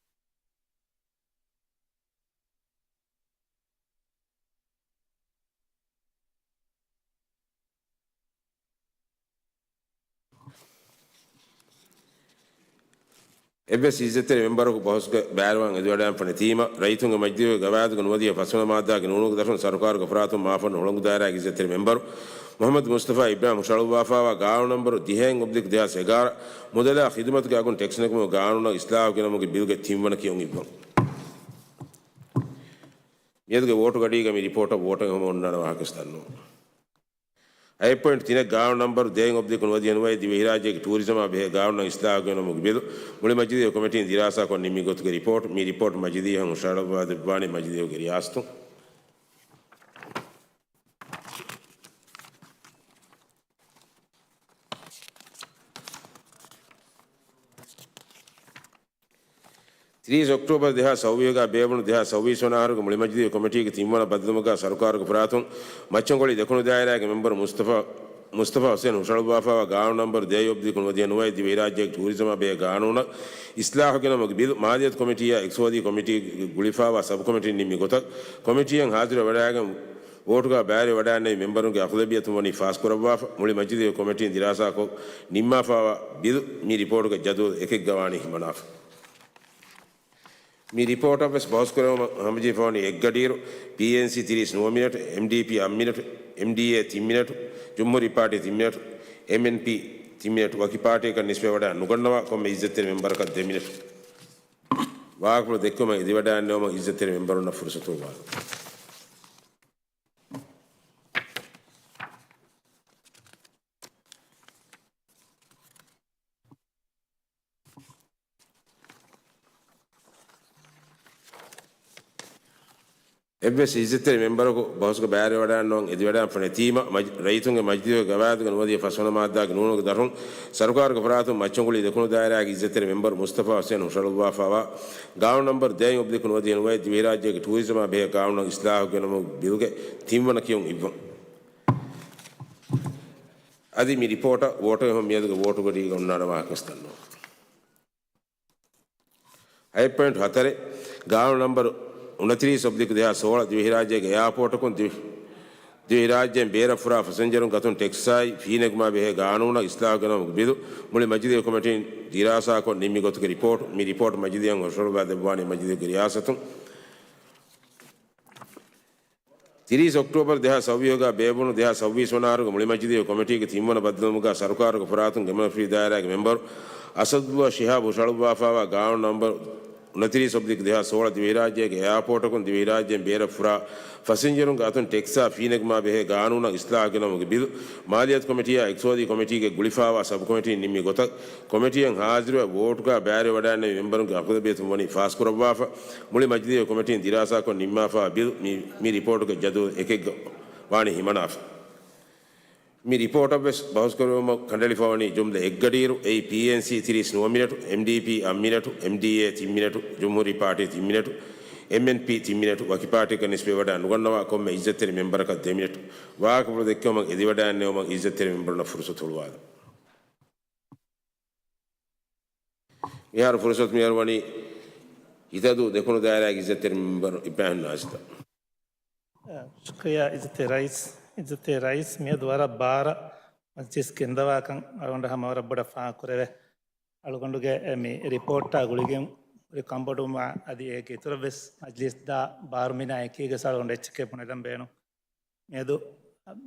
އެއްވެސް އިއްޒަތްތެރި މެމްބަރަކު ބަހުސްގަ ބައިވެރިވާން އެދިވަޑައިގެންފަ ނެތީމަ، ރައްޔިތުންގެ މަޖިލީހުގެ ގަވާއިދުގަ ނުވަދިހަ ފަސްވަނަ މާއްދާގެ ނޫނުގެ ދަށުން ސަރުކާރުގެ ފަރާތުން މާފަން ހުޅަނގު ދާއިރާގެ އިއްޒަތްތެރި މެމްބަރު މުހައްމަދު މުސްތަފާ އިބްރާހިމް ހުށަހަޅުއްވާފައިވާ ގާނޫނު ނަމްބަރު ދިހައެއް އޮބްލިކް ދެހާސް އެގާރަ މުދަލާ ޚިދުމަތުގެ އަގުން ޓެކްސް ނެގުމުގެ ގާނޫނަށް އިސްލާހު ގެނަމުގެ ބިލުގެ ތިންވަނަ ކިޔުން އިއްވަން. މިއަދުގެ ވޯޓުގަޑީގަ މި ރިޕޯޓަށް ވޯޓަށް ހަމަ އޮންނާނެ ވާހަކަވެސް ދަންނަވަން. އެއް ޕޮއިންޓް ތިނެއް، ގާނޫނު ނަމްބަރު ދެއެއް އޮބްލިކް ނުވަދިހަ ނުވައެއް ދިވެހިރާއްޖޭގެ ޓޫރިޒަމާ ބެހޭ ގާނޫނަށް އިސްލާހު ގެނަމުގެ ބިލު މުޅި މަޖިލީހު ކޮމިޓީން ދިރާސާކޮށް ނިންމި ގޮތުގެ ރިޕޯޓް. މި ރިޕޯޓް މަޖިލީހަށް ހުށަހަޅައްވާދެއްވާނީ މަޖިލީހުގެ ރިޔާސަތުން. ތިރީސް އޮކްޓޯބަރު ދެހާސް ސައުވީހުގަ ބޭއްވުނު ދެހާސް ސައުވީސް ވަނަ އަހަރުގެ މުޅި މަޖިލީހު ކޮމިޓީގެ ތިންވަނަ ބައްދަލުވުމުގަ ސަރުކާރުގެ ފަރާތުން މައްޗަންގޮޅި ދެކުނު ދާއިރާގެ މެމްބަރު މުސްތަފާ، މުސްތަފާ ހުސެން ހުށަހަޅުއްވާފައިވާ ގާނޫނު ނަމްބަރު ދެއެއް އޮބްލިކް ނުވަދިހަ ނުވައެއް ދިވެހިރާއްޖޭގެ ޓޫރިޒަމާ ބެހޭ ގާނޫނަށް އިސްލާހު ގެނަމުގެ ބިލު މާލިޔަތު ކޮމިޓީއާ އިޤްތިޞާދީ ކޮމިޓީ ގުޅިފައިވާ ސަބް ކޮމިޓީން ނިންމި ގޮތަށް ކޮމިޓީއަށް ހާޒިރު ވަޑައިގެން ވޯޓުގަ ބައިވެރިވަޑައިގެންނެވި މެމްބަރުންގެ އަޣުލަބިއްޔަތުން ވަނީ ފާސްކުރައްވާފަ. މުޅި މަޖިލީހު ކޮމިޓީން ދިރާސާކޮށް ނިންމާފައިވާ ބިލު މި ރިޕޯޓުގެ ޖަދުވަލް އެކެއްގަ ވާނީ ހިމަނާފަ. މި ރިޕޯޓަށް ވެސް ބަހުސް ކުރެވުމަށް ހަމަޖެހިފައިވަނީ އެއްގަޑިއިރު، ޕީއެންސީ ތިރީސް ނުވަ މިނެޓު، އެމްޑީޕީ އަށް މިނެޓު، އެމްޑީއޭ ތިން މިނެޓު، ޖުމްހޫރީ ޕާޓީ ތިން މިނެޓު، އެމްއެންޕީ ތިން މިނެޓު. ވަކި ޕާޓީއަކަށް ނިސްބަތް ވަޑައި ނުގަންނަވާ ކޮންމެ އިއްޒަތްތެރި މެމްބަރަކަށް ދެ މިނެޓު. ވާހަކަފުޅު ދެއްކުމަށް އެދިވަޑައިގަންނަވަމުން އިއްޒަތްތެރި މެމްބަރުންނަށް ފުރުސަތު ހުޅުވާލަން. އެއްވެސް އިއްޒަތްތެރި މެމްބަރަކު ބަހުސްގަ ބައިވެރިވަޑައިގަންނަވަން އެދިވަޑައިގެންފަ ނެތީމަ، މަޖި-، ރައްޔިތުންގެ މަޖިލީހުގެ ގަވާއިދުގަ ނުވަދިހަ ފަސްވަނަ މާއްދާގެ ނޫނުގެ ދަށުން ސަރުކާރުގެ ފަރާތުން މައްޗަންގޮޅި ދެކުނު ދާއިރާގެ އިއްޒަތްތެރި މެމްބަރު މުސްތަފާ ހުސެން ހުށަހަޅުއްވާފައިވާ ގާނޫނު ނަމްބަރު ދެއެއް އޮބްލިކް ނުވަދިހަ ނުވައެއް ދިވެހިރާއްޖޭގެ ޓޫރިޒަމާ ބެހޭ ގާނޫނަށް އިސްލާހު ގެނަމު ބިލުގެ ތިންވަނަ ކިޔުން އިއްވަން. އަދި މި ރިޕޯޓަށް ވޯޓު އެހުން މިއަދުގެ ވޯޓުގަޑީގަ އޮންނާނެ ވާހަކަވެސް ދަންނަވަން. އެއް ޕޮއިންޓް ހަތަރެއް، ގާނޫނު ނަމްބަރު އުނަތިރީސް އޮބްލިކް ދެހާސް ސޯޅަ ދިވެހިރާއްޖޭގެ އެއާޕޯޓަކުން ދިވެ-، ދިވެހިރާއްޖޭން ބޭރަށް ފުރާ ފަސެންޖަރުން ގަތުން ޓެކްސާއި ފީނެގުމާ ބެހޭ ގާނޫނަށް އިސްލާހު ގެނައުމުގެ ބިލު މުޅި މަޖިލީހު ކޮމިޓީން ދިރާސާކޮށް ނިންމި ގޮތުގެ ރިޕޯޓް. މި ރިޕޯޓް މަޖިލީހަށް ހުށަހަޅުވާ ދެއްވާނީ މަޖިލީހުގެ ރިޔާސަތުން. ތިރީސް އޮކްޓޯބަރު ދެހާސް ސައުވީހުގަ ބޭއްވުނު ދެހާސް ސައުވީސް ވަނަ އަހަރުގެ މުޅި މަޖިލީހު ކޮމިޓީގެ ތިންވަނަ ބައްދަލުވުމުގަ ސަރުކާރުގެ ފަރާތުން ގެމެންފިރި ދާއިރާގެ މެމްބަރު އަސަދުﷲ ޝިހާބު ހުށަހަޅުއްވާފައިވާ ގާނޫނު ނަންބަރު އުނަތިރީސް އޮބްލިކް ދެހާސް ސޯޅަ ދިވެހިރާއްޖޭގެ އެއާޕޯޓަކުން ދިވެހިރާއްޖޭން ބޭރަށް ފުރާ ފަސިންޖަރުންގެ އަތުން ޓެކްސާ ފީނެގުމާ ބެހޭ ގާނޫނަށް އިސްލާހު ގެނައުމުގެ ބިލު މާލިޔާތު ކޮމިޓީއާ އިޤްތިޞާދީ ކޮމިޓީގެ ގުޅިފައިވާ ސަބް ކޮމިޓީން ނިންމި ގޮތަށް ކޮމިޓީއަށް ހާޒިރުވެ ވޯޓުގަ ބައިވެރިވެވަޑައިގެންނެވި މެމްބަރުންގެ އަޣުލަބިއްޔަތުން ވަނީ ފާސްކުރައްވާފަ. މުޅި މަޖިލީހު ކޮމިޓީން ދިރާސާކޮށް ނިންމާފައިވާ ބިލު މި، މި ރިޕޯޓުގެ ޖަދުވަލް އެކެއްގަ ވާނީ ހިމަނާފަ. މި ރިޕޯޓަށްވެސް ބަހުސްކުރެވުމަށް ކަނޑައެޅިފައިވަނީ ޖުމްލަ އެއްގަޑިއިރު، އެއީ ޕީއެންސީ ތިރީސް ނުވަ މިނެޓު، އެމްޑީޕީ އަށް މިނެޓު، އެމްޑީއޭ ތިން މިނެޓު، ޖުމްހޫރީ ޕާޓީ ތިން މިނެޓު، އެމްއެންޕީ ތިން މިނެޓު، ވަކި ޕާޓީއަކަށް ނިސްބަތްވެވަޑައި ނުގަންނަވާ ކޮންމެ އިއްޒަތްތެރި މެމްބަރަކަށް ދެ މިނެޓު. ވާހަކަފުޅު ދެއްކެވުމަށް އެދިވަޑައިގެންނެވުމަށް އިއްޒަތްތެރި މެމްބަރުންނަށް ފުރުސަތު ހުޅުވާލަން. މިހާރު ފުރުސަތު މިހާރު ވަނީ އިތަދު ދެކުނު ދާއިރާގެ އިއްޒަތްތެރި މެމްބަރު އިބްރާހިމް ނާޝިދަށް. ޝުކުރިއްޔާ އިއްޒަތްތެރި ރައީސް. އިއްޒަތްތެރި ރައީސް، މިއަދު ވަރަށް ބާރަށް މަޖްލިސް ގެންދަވާކަން އަޅުގަނޑަށް ހަމަ ވަރަށް ބޮޑަށް ފާހަގަކުރެވޭ. އަޅުގަނޑުގެ މި ރިޕޯޓާ ގުޅިގެން ހުރި ކަންބޮޑުވުމާ އަދި އޭގެ އިތުރަށްވެސް މަޖްލިސް ދާ ބާރު މިނާ އެކީގަސް އަޅުގަނޑު އެއްޗެކޭ ބުނެލަން ބޭނުން. މިއަދު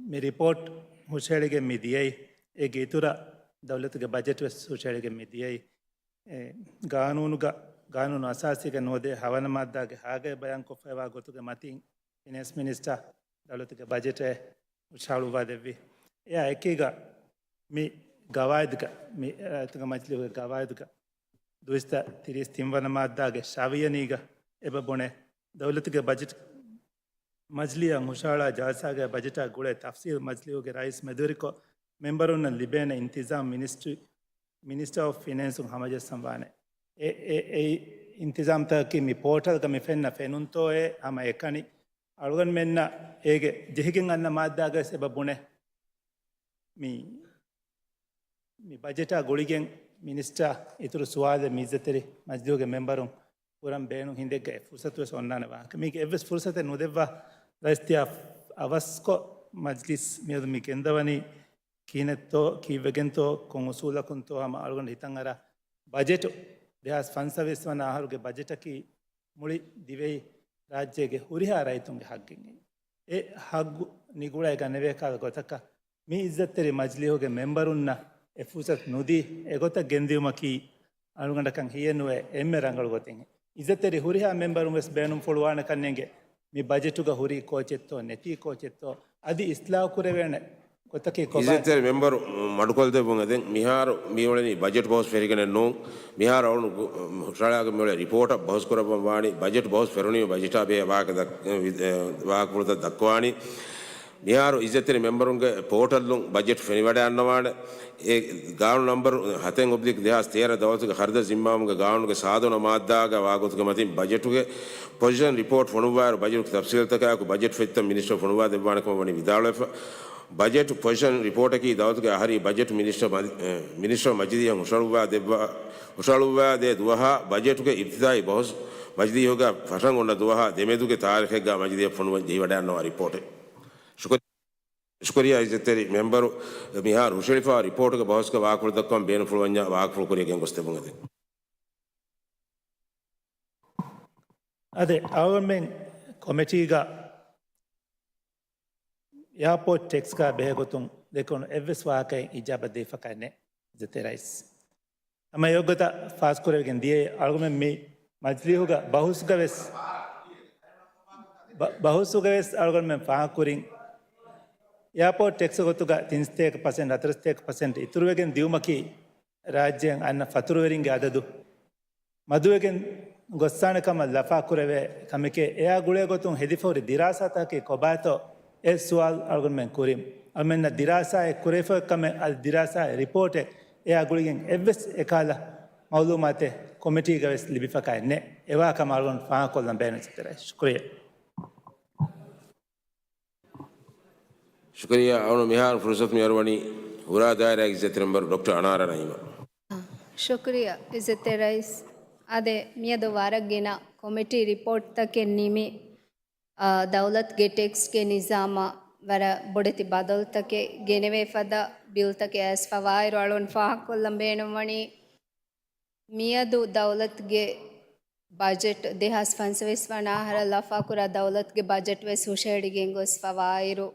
މި ރިޕޯޓް ހުށަހެޅިގެން މި ދިޔައީ، އޭގެ އިތުރަށް ދައުލަތުގެ ބަޖެޓް ވެސް ހުށަހެޅިގެން މި ދިޔައީ. އެ، ގާނޫނުގަ، ގާނޫނު އަސާސީގަ ނުވަދޭ ހަވަނަ މާއްދާގެ ހައިގައި ބަޔާންކޮށްފައިވާ ގޮތުގެ މަތިން ފިނޭންސް މިނިސްޓަރ ދައުލަތުގެ ބަޖެޓެއް ހުށަހަޅުއްވާ ދެއްވި. އެއާ އެކީގަ މި ގަވާއިދުގަ، މި ރައްޔިތުންގެ މަޖިލީހުގެ ގަވާއިދުގަ ދުއިސައްތަ ތިރީސް ތިންވަނަ މާއްދާގެ ޝަވިޔަނީގަ އެބަ ބުނޭ، ދައުލަތުގެ ބަޖެޓް މަޖިލީހަށް ހުށަހަޅާ ޖަލްސާގައި ބަޖެޓާ ގުޅޭ ތަފްސީލް މަޖިލީހުގެ ރައީސް މެދުވެރިކޮށް، މެމްބަރުންނަށް ލިބޭނެ އިންތިޒާމް މިނިސްޓްރީ، މިނިސްޓަރ އޮފް ފިނޭންސުން ހަމަޖައްސަން ވާނެ. އެ، އެ، އެއީ އިންތިޒާމްތަކަކީ މި ޕޯޓަލްގަ މި ފެންނަ ފެނުންތޯއޭ ހަމަ އެކަނި. އަޅުގަނޑުމެންނަށް އޭގެ ޖެހިގެން އަންނަ މާއްދާގަވެސް އެބަ ބުނެ. މި، މި ބަޖެޓާ ގުޅިގެން މިނިސްޓަރ އިތުރު ސުވާލެއް މި އިއްޒަތްތެރި މަޖިލީހުގެ މެމްބަރުން ކުރަން ބޭނުން ހިނދެއްގަ އެ ފުރުސަތުވެސް އޮންނާނެ ވާހަކަ. މީގެ އެއްވެސް ފުރުސަތެއް ނުދެއްވާ ރައީސް ތިޔާ އަވަސްކޮށް މަޖްލިސް މިއަދު މި ގެންދަވަނީ ކިހިނެއްތޯ، ކީއްވެގެންތޯ، ކޮން އުސޫލަކުންތޯ ހަމަ އަޅުގަނޑު ހިތަށް އަރާ ބަޖެޓު ދެހާސް ފަންސަވީސް ވަނަ އަހަރުގެ ބަޖެޓަކީ މުޅި ދިވެހި ރާއްޖޭގެ ހުރިހާ ރައްޔިތުންގެ ހައްގެއް. އެ ހައްގު ނިގުޅައި ގަނެވޭކަހަލަ ގޮތަކަށް މި އިއްޒަތްތެރި މަޖިލީހުގެ މެމްބަރުންނަށް އެ ފުރުސަތު ނުދީ އެގޮތަށް ގެންދިއުމަކީ އަޅުގަނޑަކަށް ހިޔެއްނުވޭ އެންމެ ރަނގަޅު ގޮތެއް. އިއްޒަތްތެރި ހުރިހާ މެމްބަރުން ވެސް ބޭނުންފުޅުވާނެ ކަންނޭނގެ މި ބަޖެޓުގަ ހުރީ ކޯޗެއްތޯ ނެތީ ކޯޗެއްތޯ އަދި އިސްލާހު ކުރެވޭނެ ގޮތަކީ ކޮބާ؟ އިއްޒަތްތެރި މެމްބަރު މަޑުކޮށްދެއްވުން އެދެން. މިހާރު މިއުޅެނީ ބަޖެޓް ބަހުސް ފެށިގެނެއް ނޫން. މިހާރު އަޅުގަނޑު ހުށަހަޅާގެން މިއުޅޭ ރިޕޯޓަށް ބަހުސް ކުރައްވަން ވާނީ. ބަޖެޓް ބަހުސް ފެށުނީމަ ބަޖެޓާ ބެހޭ ވާހަކަ ދައް-، ވި-، އެ، ވާހަކަފުޅުތައް ދައްކަވާނީ. މިހާރު އިއްޒަތްތެރި މެމްބަރުންގެ ޕޯޓަލުން ބަޖެޓް ފެނިވަޑައިގަންނަވާނެ. އެ ގާނޫނު ނަންބަރު ހަތެއް އޮބްލިކް ދެހާސް ތޭރަ ދައުލަތުގެ ޚަރަދަށް ޒިންމާވުމުގެ ގާނޫނުގެ ސާދަ ވަނަ މާއްދާގަ ވާގޮތުގެ މަތިން ބަޖެޓުގެ ޕޮޒިޝަން ރިޕޯޓް ފޮނުއްވާއިރު ބަޖެޓުގެ ތަފްސީލްތަކާއެކު ބަޖެޓް ފޮތްތައް މިނިސްޓަރ ފޮނުއްވާ ދެއްވާނެ ކަމަށް ވަނީ ވިދާޅުވެފަ. ބަޖެޓް ޕޮޒިޝަން ރިޕޯޓަކީ ދައުލަތުގެ އަހަރީ ބަޖެޓް މިނިސްޓަރ މަ-، އެ، މިނިސްޓަރ މަޖިލީހަށް ހުށަހަޅުއްވާ ދެއްވާ، ހުށަހަޅުއްވާ ދޭ ދުވަހާ ބަޖެޓުގެ އިބްތިދާއީ ބަހުސް މަޖިލީހުގަ ފަށަން އޮންނަ ދުވަހާ ދެމެދުގެ ތާރީޚެއްގަ މަޖިލީހަށް ފޮނުވަން ޖެހިވަޑައިގަންނަވާ ރިޕޯޓެއް. ޝުކުރިއްޔާ. ޝުކުރިއްޔާ އިއްޒަތްތެރި މެމްބަރު، މިހާރު ހުށަހެޅިފައިވާ ރިޕޯޓުގެ ބަހުސްގަ ވާހަކަފުޅު ދައްކަވަން ބޭނުންފުޅުވަންޏާ ވާހަކަފުޅު ކުރިއަށް ގެންގޮސްދެއްވުން އެދެން. އާދެ، އަޅުގަނޑުމެން ކޮމިޓީގަ އެއާޕޯޓް ޓެކްސްގަ ބެހޭގޮތުން ދެކުނު އެއްވެސް ވާހަކައެއް އިޖާބަ ދީފަކައެއް ނެތް، އިއްޒަތްތެރި ރައީސް. ހަމަ އެއޮއްގޮތަށް ފާސްކުރެވިގެން ދިޔައީ އަޅުގަނޑުމެން މި މަޖިލީހުގަ ބަހުސްގަވެސް، ބަ-، ބަހުސުގަވެސް އަޅުގަނޑުމެން ފާހަގަކުރިން، އެއާޕޯޓް ޓެކްސް ގޮތުގަ ތިން ސަތޭކަ ޕަސެންޓް، ހަތަރު ސަތޭކަ ޕަސެންޓް އިތުރުވެގެން ދިއުމަކީ ރާއްޖޭން އަންނަ ފަތުރުވެރިންގެ އަދަދު މަދުވެގެން ގޮއްސާނެ ކަމަށް ލަފާ ކުރެވޭ ކަމެކޭ. އެއާ ގުޅޭ ގޮތުން ހެދިފަހުރި ދިރާސާތަކަކީ ކޮބާތޯ އެ ސުވާލު އަޅުގަނޑުމެން ކުރިން. އަޅުމެންނަށް ދިރާސާއެއް ކުރެވިފައި ކަމެއް އަދި ދިރާސާއެއް ރިޕޯޓެއް އެއާ ގުޅިގެން އެއްވެސް އެކަހަލަ މައުލޫމާތެއް ކޮމިޓީގަވެސް ލިބިފަކައެއް ނެތް. އެވާ ކަމަށް އަޅުގަނޑު ފާހަގަކޮށްލަން ބޭނުން އިއްޒަތްތެރި. ޝުކުރިއްޔާ. ޝުކުރިއްޔާ. އަޅުގަނޑު މިހާރު ފުރުސަތު މި އަރުވަނީ ހުރާ ދާއިރާގެ އިއްޒަތްތެރި މެމްބަރު ޑޮކްޓަރ އަނާރާ ނައީމަށް. ޝުކުރިއްޔާ އިއްޒަތްތެރި ރައީސް. އާދެ، މިއަދު ވަރަށް ގިނަ ކޮމިޓީ ރިޕޯޓްތަކެއް ނިމި، އާ، ދައުލަތުގެ ޓެކްސްގެ ނިޒާމަށް ވަރަށް ބޮޑެތި ބަދަލުތަކެއް ގެނެވޭ ފަދަ ބިލްތަކެއް އައިސްފަވާއިރު އަޅުން ފާހަގަކޮށްލަން ބޭނުންވަނީ، މިއަދު ދައުލަތުގެ ބަޖެޓް، ދެހާސް ފަންސަވީސް ވަނަ އަހަރަށް ލަފާކުރާ ދައުލަތުގެ ބަޖެޓް ވެސް ހުށައެޅިގެން ގޮސްފަވާއިރު،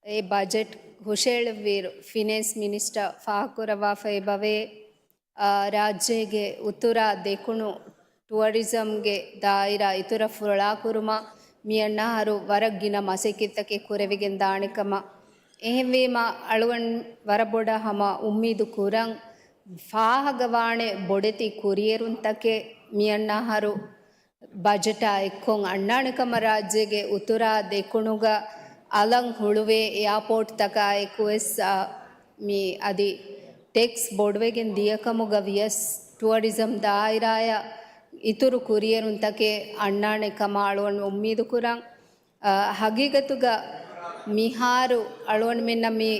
އެ ބަޖެޓް ހުށައެޅުއްވިއިރު، ފިނޭންސް މިނިސްޓަރ ފާހަގަކުރައްވާފައި އެބަވޭ، އާ، ރާއްޖޭގެ އުތުރާ ދެކުނު ޓުއަރިޒަމްގެ ދާއިރާ އިތުރަށް ފުރޮޅާކުރުމަށް މިއަންނަ އަހަރު ވަރަށް ގިނަ މަސައްކަތްތަކެއް ކުރެވިގެން ދާނެ ކަމަށް. އެހެންވީމަ، އަޅުގަނޑު ވަރަށް ބޮޑަށް ހަމަ އުއްމީދު ކުރަން، ފާހަގަވާނެ ބޮޑެތި ކުރިއެރުންތަކެއް މިއަންނަ އަހަރު ބަޖެޓާ އެއްކޮށް އަންނާނެ ކަމަށް ރާއްޖޭގެ އުތުރާ ދެކުނުގަ އަލަށް ހުޅުވޭ އެއާޕޯޓްތަކާ އެކުވެސް، އާ، މި އަދި ޓެކްސް ބޮޑުވެގެން ދިޔަކަމުގަ ވިޔަސް ޓުއަރިޒަމް ދާއިރާއަށް އިތުރު ކުރިއެރުންތަކެއް އަންނާނެ ކަމަށް އަޅުގަނޑު އުއްމީދު ކުރަން. އާ، ހަގީގަތުގަ މިހާރު އަޅުގަނޑުމެންނަށް މި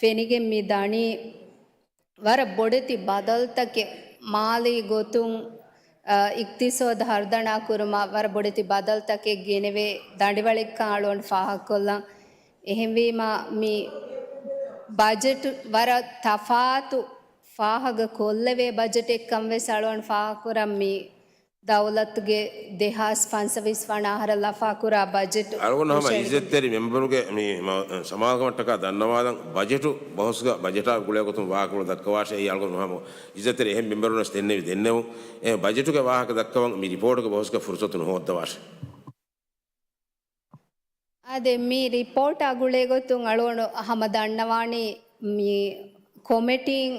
ފެނިގެން މި ދަނީ، ވަރަށް ބޮޑެތި ބަދަލުތަކެއް މާލީ ގޮތުން، އާ، އިޤްތިޞާދު ހަރުދަނާ ކުރުމަށް ވަރަށް ބޮޑެތި ބަދަލުތަކެއް ގެނެވޭ ދަނޑިވަޅެއްކަން އަޅުގަނޑު ފާހަގަކޮށްލަން. އެހެންވީމަ، މި ބަޖެޓް ވަރަށް ތަފާތު ފާހަގަ ކޮށްލެވޭ ބަޖެޓެއްކަން ވެސް އަޅުގަނޑު ފާހަގަކުރަން. މި ދައުލަތުގެ ދެހާސް ފަންސަވީސް ވަނަ އަހަރަށް ލަފާކުރާ ބަޖެޓް އަޅުގަނޑު ހަމަ ހުށައެޅިގެން އިއްޒަތްތެރި މެމްބަރުގެ މި މަ-، ސަމާލުކަމަށްޓަކާ ދަންނަވާލަން، ބަޖެޓު ބަހުސްގަ ބަޖެޓާ ގުޅޭ ގޮތުން ވާހަކަ ދައްކަވާށޭ. އެއީ އަޅުގަނޑު ހަމަ އިއްޒަތްތެރި އެހެން މެމްބަރުންނަށް ދެންނެވި ދެންނެވުން. އެ ބަޖެޓުގެ ވާހަކަ ދައްކަވަން މި ރިޕޯޓުގެ ބަހުސްގަ ފުރުސަތު ނުހޯއްދަވާށޭ. އާދެ، މި ރިޕޯޓާ ގުޅޭ ގޮތުން އަޅުގަނޑު ހަމަ ދަންނަވާނީ، މި ކޮމެޓީން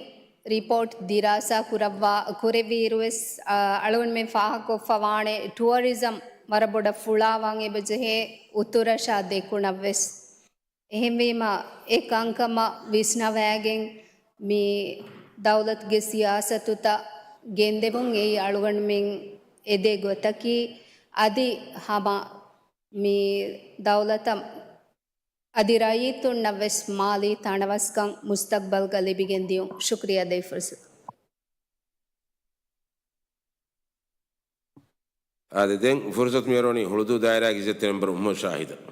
ރިޕޯޓް ދިރާސާ ކުރައްވާ، ކުރެއްވިއިރުވެސް، އާ، އަޅުގަނޑުމެން ފާހަގަކޮށްފަވާނެ ޓުއަރިޒަމް ވަރަށް ބޮޑަށް ފުޅާވާން އެބަޖެހޭ އުތުރަށާ ދެކުނަށްވެސް. އެހެންވީމަ، އެ ކަންކަމަށް ވިސްނަވައިގެން މި ދައުލަތުގެ ސިޔާސަތުތައް ގެންދެވުން އެއީ އަޅުގަނޑުމެން އެދޭ ގޮތަކީ، އަދި ހަމަ މި ދައުލަތަށް އަދި ރައްޔިތުންނަށް ވެސް މާލީ ތަނަވަސްކަން މުސްތަގްބަލްގަ ލިބިގެން ދިޔުން. ޝުކްރިޔާ ދޭ ފުރުސަތު. އާދެ، ދެން ފުރުސަތު މިއަރުވަނީ ހުޅުދޫ ދާއިރާގެ އިއްޒަތްތެރި މެމްބަރު މުހައްމަދު ޝާހިދަށް.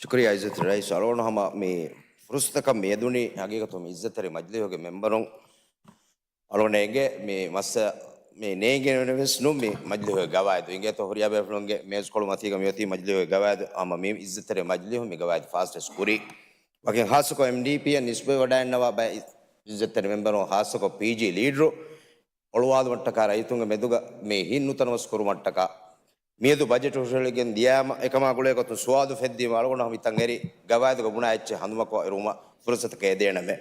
ޝުކްރިޔާ އިއްޒަތްތެރި ރައީސް. އަޅުގަނޑު ހަމަ މި ފުރުސަތަކަށް މި އެދުނީ ހަގީގަތުން މި އިއްޒަތްތެރި މަޖިލީހުގެ މެމްބަރުން އަޅުގަނޑަށް އެނގޭ މި މައްސަ މި ނޭނގެނެވެސް ނޫން މި މަޖިލީހުގެ ގަވާއިދު. އިނގޭތޯ ހުރިހާ ބޭފުޅުންގެ މޭޒުކޮޅު މަތީގަ މިއޮތީ މަޖިލީހުގެ ގަވާއިދު. ހަމަ މި އިއްޒަތްތެރި މަޖިލީހުން މި ގަވާއިދު ފާސްވެސް ކުރީ. ވަކިން ހާއްސަކޮށް އެމްޑީޕީއަށް ނިސްބަތްވެވަޑައިންނަވާ ބައެއް އިއްޒަތްތެރި މެމްބަރުން ހާއްސަކޮށް ޕީޖީ ލީޑަރު އޮޅުވާލުމަށްޓަކާ ރައްޔިތުންގެ މެދުގަ މި ހިތް ނުތަނަވަސް ކުރުމަށްޓަކާ މިއަދު ބަޖެޓު ހުށަހެޅިގެން ދިޔާމަ އެކަމާ ގުޅޭ ގޮތުން ސުވާލު ފެއްދީމަ އަޅުގަނޑު ހަމަ މިތަން އެރި ގަވާއިދުގަ ބުނާ އެއްޗެއް ހަނދުމަކޮށް އެރުވުމަށް ފުރުސަތަކަށް އެދޭނަމޭ.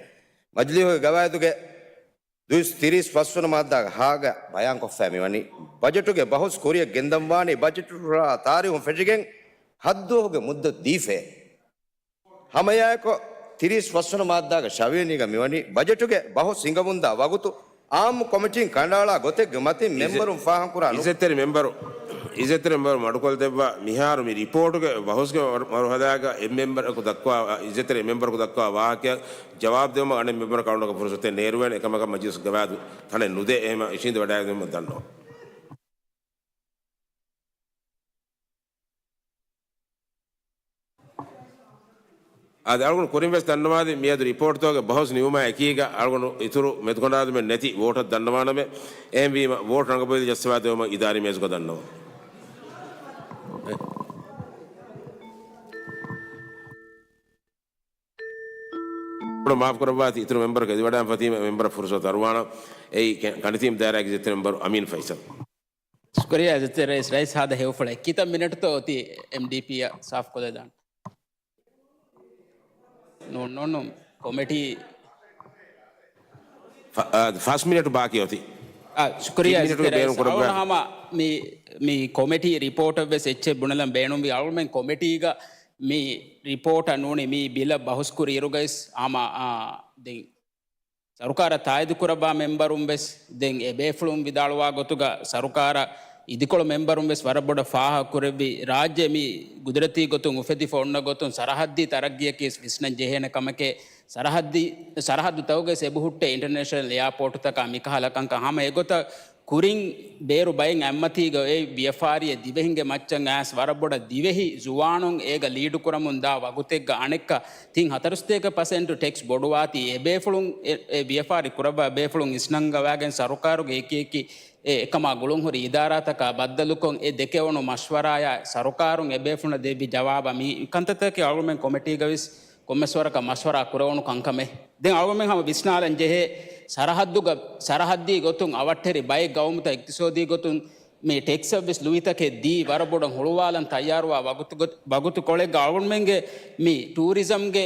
މަޖިލީހުގެ ގަވާއިދުގެ ދުއިސައްތަ ތިރީސް ފަސްވަނަ މާއްދާގެ ހާގަ ބަޔާންކޮށްފައި މިވަނީ، ބަޖެޓުގެ ބަހުސް ކުރިއަށް ގެންދަންވާނީ ބަޖެޓު ހުށަހަޅާ ތާރީހުން ފެށިގެން ހައްދުވަހުގެ މުއްދަތު ދީފައޭ. ހަމައެއާއެކު ތިރީސް ފަސްވަނަ މާއްދާގެ ޝަވިޔަނީގަ މިވަނީ، ބަޖެޓުގެ ބަހުސް ހިނގަމުންދާ ވަގުތު އާއްމު ކޮމިޓީން ކަނޑައަޅާ ގޮތެއްގެ މަތިން މެމްބަރުން ފާހަގަކުރާ ނު- އިއްޒަތްތެރި މެމްބަރު، އިއްޒަތްތެރި މެމްބަރު މަޑުކޮށްދެއްވާ މިހާރު މި ރިޕޯޓުގެ ބަހުސްގެ މަރު-، މަރުހަލާގަ އެއް މެމްބަރަކު ދައްކަވާ، އިއްޒަތްތެރި މެމްބަރަކު ދައްކަވާ ވާހަކައަށް ޖަވާބު ދެވުމަށް އަނެއް މެމްބަރަކަށް އަޅުގަނޑަކަށް ފުރުސަތެއް ނޭރުވޭނެ. އެކަމަކަށް މަޖިލިސް ގަވާއިދު ތަނެއް ނުދޭ. އެހެން އިށީނދެ ވަޑައިގެން ދަންނަވަން. އާދެ، އަޅުގަނޑު ކުރިން ވެސް ދަންނަވާލި މިއަދު ރިޕޯޓްތަކުގެ ބަހުސް ނިމުމާ އެކީގަ އަޅުގަނޑު އިތުރު މެދުކަނޑާލުމެއް ނެތި ވޯޓަށް ދަންނަވާނަމޭ. އެހެންވީމަ ވޯޓް ރަނގަބޮއިލި ޖައްސަވާ ދެވުމަށް އިދާރީ މޭޒުގަ ދަންނަވަން. މާފު ކުރައްވާތި، އިތުރު މެމްބަރަކަށް އެދިވަޑައިގެންފަ ތިބި މެމްބަރަށް ފުރުސަތު އަރުވާނަން. އެއީ ކެ-، ކަނޑިތީމް ދާއިރާގެ އިއްޒަތްތެރި މެމްބަރު އަމީން ފައިސަލް. ޝުކުރިއްޔާ އިއްޒަތްތެރި ރައީސް. ރައީސް ހާދަ ހެޔޮފުޅެއް. ކިތައް މިނެޓްތޯ އޮތީ އެމްޑީޕީއަށް ސާފުކޮށްލަދާން؟ ނޫން، ނޫން، ނޫން. ކޮމިޓީ ފަ-، އާ، ފަސް މިނެޓު ބާކީ އޮތީ. އާ، ޝުކުރިއްޔާ ތިން މިނެޓުގެ އިއްޒަތްތެރި ބޭނުން ރައީސް. ކުރައްވާ. އަޅުގަނޑު ހަމަ މި، މި ކޮމިޓީ ރިޕޯޓަށް ވެސް އެއްޗެއް ބުނެލަން ބޭނުންވީ. އަޅުގަނޑުމެން ކޮމިޓީގަ މި ރިޕޯޓަށް ނޫނީ މި ބިލަށް ބަހުސް ކުރިއިރުގައިސް ހަމަ، އާ، ދެން ސަރުކާރަށް ތާއީދު ކުރައްވާ މެމްބަރުން ވެސް، ދެން އެ ބޭފުޅުން ވިދާޅުވާ ގޮތުގަ ސަރުކާރަށް އިދިކޮޅު މެމްބަރުން ވެސް ވަރަށް ބޮޑަށް ފާހަގަ ކުރެއްވި، ރާއްޖެ މި ގުދުރަތީ ގޮތުން އުފެދިފަ އޮންނަ ގޮތުން ސަރަހައްދީ ތަރައްގީއަކީ ވިސްނަން ޖެހޭނެ ކަމެކޭ، ސަރަހައްދީ، ސަރަހައްދުތަކުގައި އެބަހުއްޓޭ އިންޓަރނޭޝަނަލް އެއާޕޯޓުތަކާ މިކަހަލަ ކަންކަން. ހަމަ އެގޮތަށް ކުރިން ބޭރު ބައެއް އަތްމަތީގަ އޮތް ވިޔަފާރިއެއް ދިވެހިންގެ މައްޗަށް އައިސް ވަރަށް ބޮޑަށް ދިވެހި ޒުވާނުން އޭގަ ލީޑު ކުރަމުން ދާ ވަގުތެއްގަ އަނެއްކާ ތިން ހަތަރުސަތޭކަ ޕަސެންޓު ޓެކްސް ބޮޑުވާތީ އެބޭފުޅުން އެ، އެ ވިޔަފާރި ކުރައްވާ ބޭފުޅުން އިސްނަންގަވާގެން ސަރުކާރުގެ އެކި އެކި އެ އެކަމާ ގުޅުންހުރި އިދާރާތަކާ ބައްދަލުކޮށް އެ ދެކެވުނު މަޝްވަރާޔާ ސަރުކާރުން އެބޭފުޅުންނަށް ދެއްވި ޖަވާބަށް މި ކަންތައްތަކެއް އަޅުގަނޑުމެން ކޮމިޓީގަ ވެސް ކޮންމެސް ވަރަކަށް މަޝްވަރާ ކުރެވުނު ކަންކަމެއް. ދެން އަޅުގަނޑުމެން ހަމަ ވިސްނާލަން ޖެހޭ ސަރަހައްދުގަ، ސަރަހައްދީ ގޮތުން އަވަށްޓެރި ބައެއް ގައުމުތައް އިޤްތިޞާދީ ގޮތުން މި ޓެކްސްއަށް ވެސް ލުއިތަކެއް ދީ ވަރަށް ބޮޑަށް ހުޅުވާލަން ތައްޔާރުވާ ވަގުތު ގޮ-، ވަގުތު ކޮޅެއްގަ އަޅުގަނޑުމެންގެ މި ޓޫރިޒަމްގެ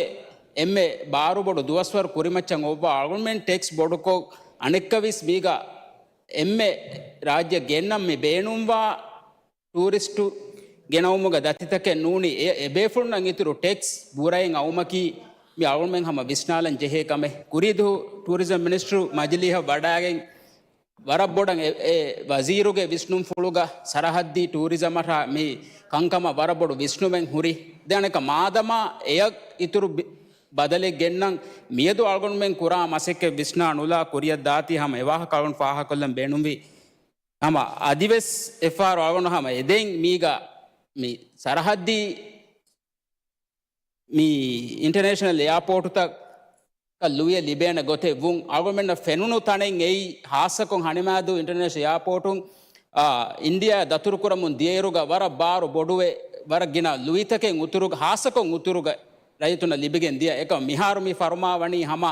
އެންމެ ބާރުބޮޑު ދުވަސްވަރު ކުރިމައްޗަށް އޮއްވާ އަޅުގަނޑުމެން ޓެކްސް ބޮޑުކޮށް އަނެއްކާވެސް މީގަ އެންމެ ރާއްޖެ ގެންނަން މި ބޭނުންވާ ޓޫރިސްޓު ގެނައުމުގަ ދަތިތަކެއް ނޫނީ، އެ، އެބޭފުޅުންނަށް އިތުރު ޓެކްސް ބުރައިން އައުމަކީ މި އަޅުގަނޑުމެން ހަމަ ވިސްނާލަން ޖެހޭ ކަމެއް. ކުރީދުހު ޓޫރިޒަމް މިނިސްޓަރު މަޖިލީހަށް ވަޑައިގެން ވަރަށް ބޮޑަށް އެ، އެ ވަޒީރުގެ ވިސްނުންފުޅުގަ ސަރަހައްދީ ޓޫރިޒަމަށާ މި ކަންކަމަށް ވަރަށް ބޮޑު ވިސްނުމެއް ހުރި. ދެން އަނެއްކާ މާދަމާ އެޔަށް އިތުރު ބި-، ބަދަލެއް ގެންނަން މިއަދު އަޅުގަނޑުމެން ކުރާ މަސައްކަތް ވިސްނާ ނުލާ ކުރިއަށް ދާތީ ހަމަ އެ ވާހަކަ އަޅުގަނޑު ފާހަގަކޮށްލަން ބޭނުންވީ. ހަމަ އަދިވެސް އެއްފަހަރު އަޅުގަނޑު ހަމަ އެދެން މީގަ މި ސަރަހައްދީ މި އިންޓަރނޭޝަނަލް އެއާޕޯޓުތަކަށް ލުއިއެއް ލިބޭނެ ގޮތެއް ވުން އަޅުގަނޑުމެންނަށް ފެނުނު ތަނެއް އެއީ، ހާއްސަކޮށް ހަނިމާދޫ އިންޓަރނޭޝަނަލް އެއާޕޯޓުން، އާ، އިންޑިޔާ ދަތުރުކުރަމުން ދިޔައިރުގަ ވަރަށް ބާރު ބޮޑުވެ، ވަރަށް ގިނަ ލުއިތަކެއް އުތުރުގަ، ހާއްސަކޮށް އުތުރުގަ ރައްޔިތުންނަށް ލިބިގެން ދިޔަ އެކަމަށް މިހާރު މި ފަރުމާ ވަނީ ހަމަ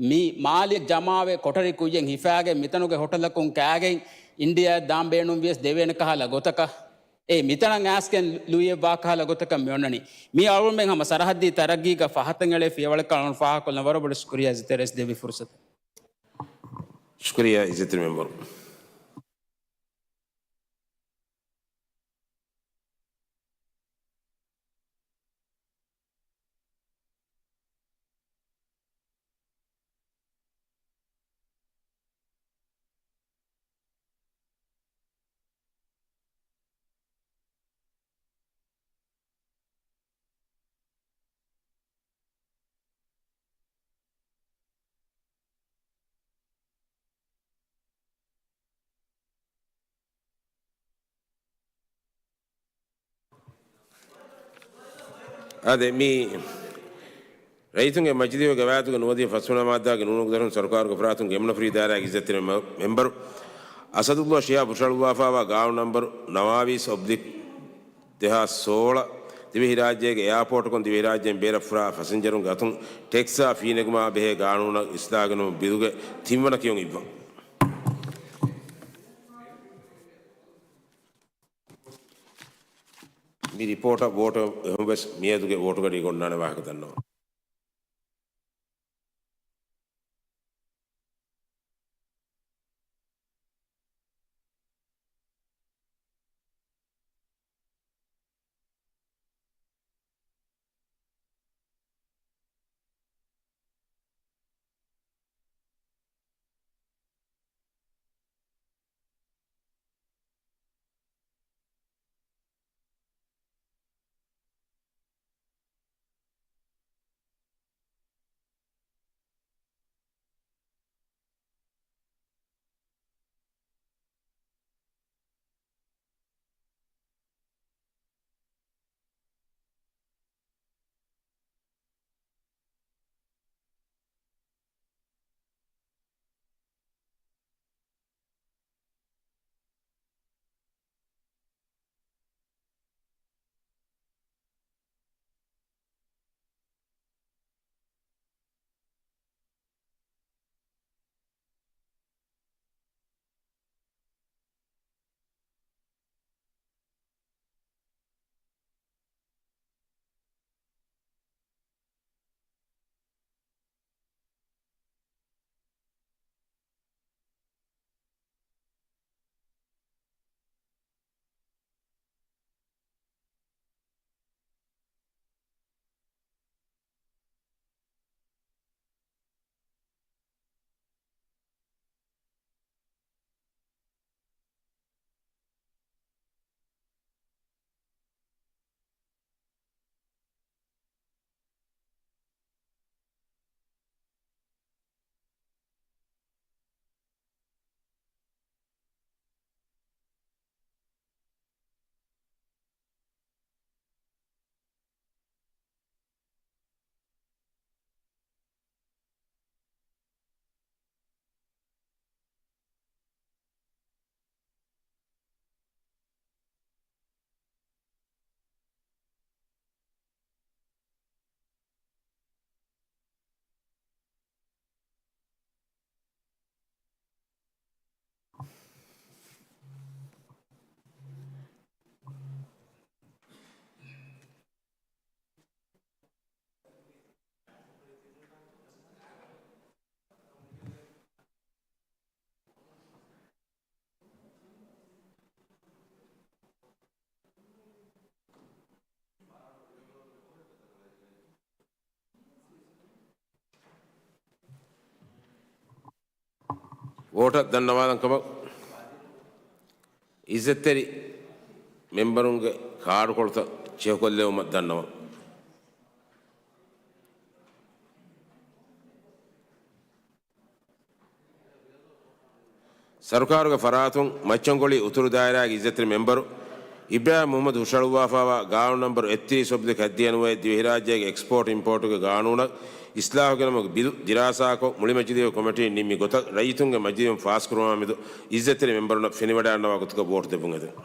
މި މާލެ ޖަމާވެ ކޮޓަރި ކުއްޔެއް ހިފާގެން މިތަނުގެ ހޮޓަލަކުން ކާގެން އިންޑިޔާ ދާން ބޭނުން ވިޔަސް ދެވޭނެ ކަހަލަ ގޮތަކަށް. އެ މިތަނަށް އައިސްގެން ލުއިއެއް ވާ ކަހަލަ ގޮތަކަށް މި އޮންނަނީ. މީ އަޅުގަނޑުމެން ހަމަ ސަރަހައްދީ ތަރައްގީގަ ފަހަތަށް އެޅޭ ފިޔަވަޅެއްކަން އަޅުގަނޑު ފާހަގަކޮށްލަން ވަރަށް ބޮޑަށް ޝުކުރިއްޔާ އިއްޒަތްތެރި ރައީސް ދެއްވި ފުރުސަތަށް. ޝުކުރިއްޔާ އިއްޒަތްތެރި މެމްބަރު. އާދެ، މި ރައްޔިތުންގެ މަޖިލީހުގެ ގަވާއިދުގެ ނުވަދިހަ ފަސްވަނަ މާއްދާގެ ނޫނު ގުދަރުން ސަރުކާރުގެ ފަރާތުން ގެންނަ ފްރީ ދާއިރާގެ އިއްޒަތްތެރި މެ-، މެމްބަރު އަސަދުﷲ ޝިހާބު ހުށަހަޅުއްވާފައިވާ ގާނޫނު ނަމްބަރު ނަވާވީސް އޮބްލިކް ދެހާސް ސޯޅަ ދިވެހިރާއްޖޭގެ އެއާޕޯޓުކުން ދިވެހިރާއްޖޭން ބޭރަށް ފުރާ ފަސެންޖަރުންގެ އަތުން ޓެކްސްއާ ފީނެގުމާ ބެހޭ ގާނޫނަށް އިސްލާހް ގެނުމުން ބިލުގެ ތިންވަނަ ކިޔުން އިއްވަން. މި ރިޕޯޓަށް ވޯޓު އެހުން ވެސް މިއަދުގެ ވޯޓުގަޑީގަ އޮންނާނެ ވާހަކަ ދަންނަވަން. ވޯޓަށް ދަންނަވާލަން ކަމަށް އިއްޒަތްތެރި މެމްބަރުންގެ ކާޑުކޮޅުތައް ޗެކުކޮށްލެވުމަށް ދަންނަވަން. ސަރުކާރުގެ ފަރާތުން މައްޗަންގޮޅި އުތުރު ދާއިރާގެ އިއްޒަތްތެރި މެމްބަރު އިބްރާހިމް މުހައްމަދު ހުށަހަޅުއްވާފާވާ ގާނޫނު ނަންބަރު އެއްތިރީސް އޮބްލިކް ހަތްދިހަ ނުވައެއް ދިވެހިރާއްޖޭގެ އެކްސްޕޯޓް އިމްޕޯޓުގެ ގާނޫނަށް އިސްލާހު ގެނަމުގެ ބިލު ދިރާސާކޮށް މުޅިމަޖިލީހު ކޮމިޓީން ނިންމި ގޮތަށް ރައްޔިތުންގެ މަޖިލީހުން ފާސްކުރުވާ މެދު އިއްޒަތްތެރި މެމްބަރުންނަށް ފެނިވަޑައިގަންނަވާ ގޮތަކަށް ވޯޓު ދެއްވުން އެދެން.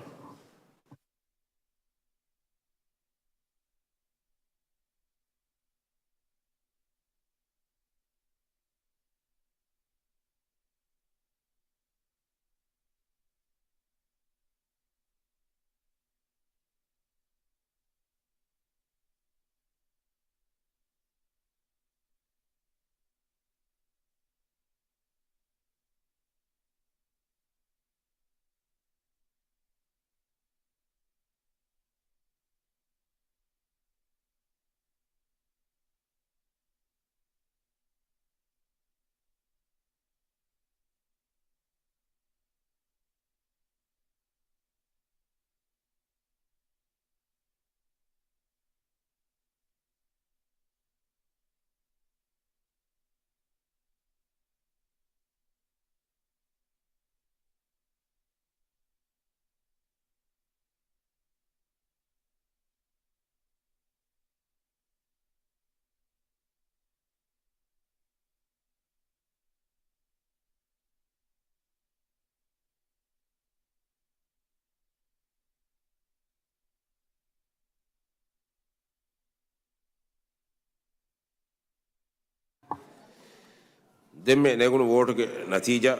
ދެންމެ ނެގުނު ވޯޓުގެ ނަތީޖާ،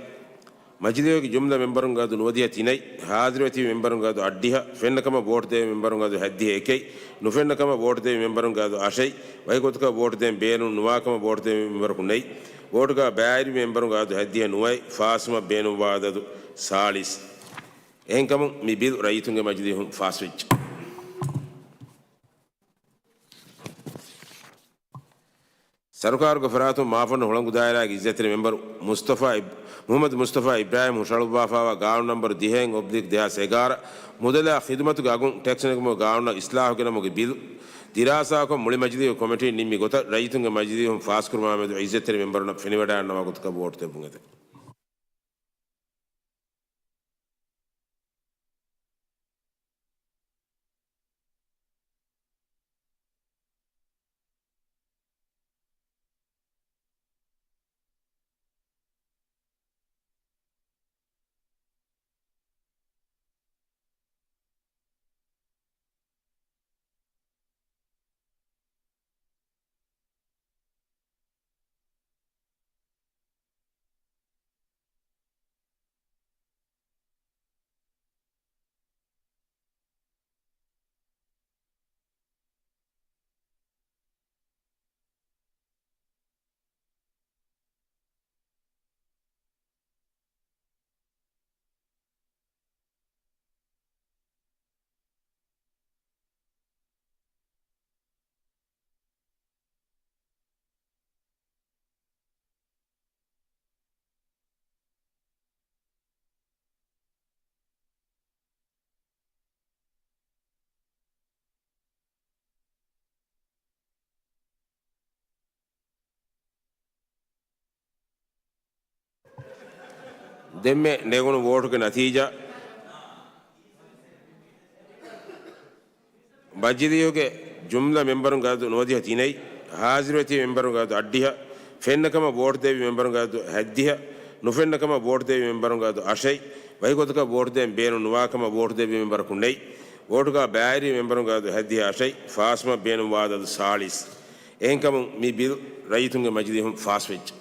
މަޖިލީހުގެ ޖުމްލަ މެމްބަރުންގެ އަދު ނުވަދިހަ ތިނައި، ހާޒިރުވެތިބި މެމްބަރުންގެ އަދު އަށްޑިހަ، ފެންނަކަމަށް ވޯޓު ދެވި މެމްބަރުންގެ އަދު ހަތްދިހަ އެކައި، ނުފެންނަކަމަށް ވޯޓު ދެވި މެމްބަރުންގެ އަދު އަށެއް، ވަކިގޮތަކަށް ވޯޓު ދޭން ބޭނުން ނުވާކަމަށް ވޯޓު ދެވި މެމްބަރަކު ނެތް، ވޯޓުގަ ބައިވެރި މެމްބަރުންގެ އަދު ހަތްދިހަ ނުވައެއް، ފާސްވުމަށް ބޭނުންވާ އަދަދު ސާޅީސް. އެހެންކަމުން މި ބިލް ރައްޔިތުންގެ މަޖިލީހުން ފާސްވެއްޖެ. ސަރުކާރުގެ ފަރާތުން މާފަންނު ހުޅަނގު ދާއިރާގެ އިއްޒަތްތެރި މެމްބަރު މުސްތަފާ އިބް-، މުހައްމަދު މުސްތަފާ އިބްރާހިމް ހުށަހަޅުއްވާފާވާ ގާނޫނު ނަންބަރު ދިހައެއް އޮބްލިކް ދެހާސް އެގާރަ މުދަލާ ޚިދުމަތުގެ އަގުން ޓެކްސް ނެގުމުގެ ގާނޫނަށް އިސްލާހު ގެނަމުގެ ބިލު ދިރާސާކޮށް މުޅި މަޖިލީހު ކޮމިޓީން ނިންމި ގޮތަށް ރައްޔިތުންގެ މަޖިލީހުން ފާސްކުރުމާ މެދު އިއްޒަތްތެރި މެމްބަރުންނަށް ފެނިވަޑައިގަންނަވާ ގޮތަކަށް ވޯޓު ދެއްވުން އެދެން. ދެންމެ ނެގުނު ވޯޓުގެ ނަތީޖާ، މަޖިލީހުގެ ޖުމްލަ މެމްބަރުންގެ އަދަދު ނުވަދިހަ ތިނައި، ހާޒިރުވެތި މެމްބަރުންގެ އަދަދު އަށްޑިހަ، ފެންނަކަމަށް ވޯޓު ދެއްވި މެމްބަރުންގެ އަދަދު ހަތްދިހަ، ނުފެންނަކަމަށް ވޯޓު ދެއްވި މެމްބަރުންގެ އަދަދު އަށެއް، ވަކިގޮތަކަށް ވޯޓު ދޭން ބޭނުން ނުވާކަމަށް ވޯޓު ދެއްވި މެމްބަރަކު ނެތް. ވޯޓުގަ ބައިވެރި މެމްބަރުންގެ އަދަދު ހަތްދިހަ އަށެއް، ފާސްވުމަށް ބޭނުންވާ އަދަދު ސާޅީސް. އެހެންކަމުން މި ބިލް ރައްޔިތުންގެ މަޖިލީހުން ފާސްވެއްޖެ.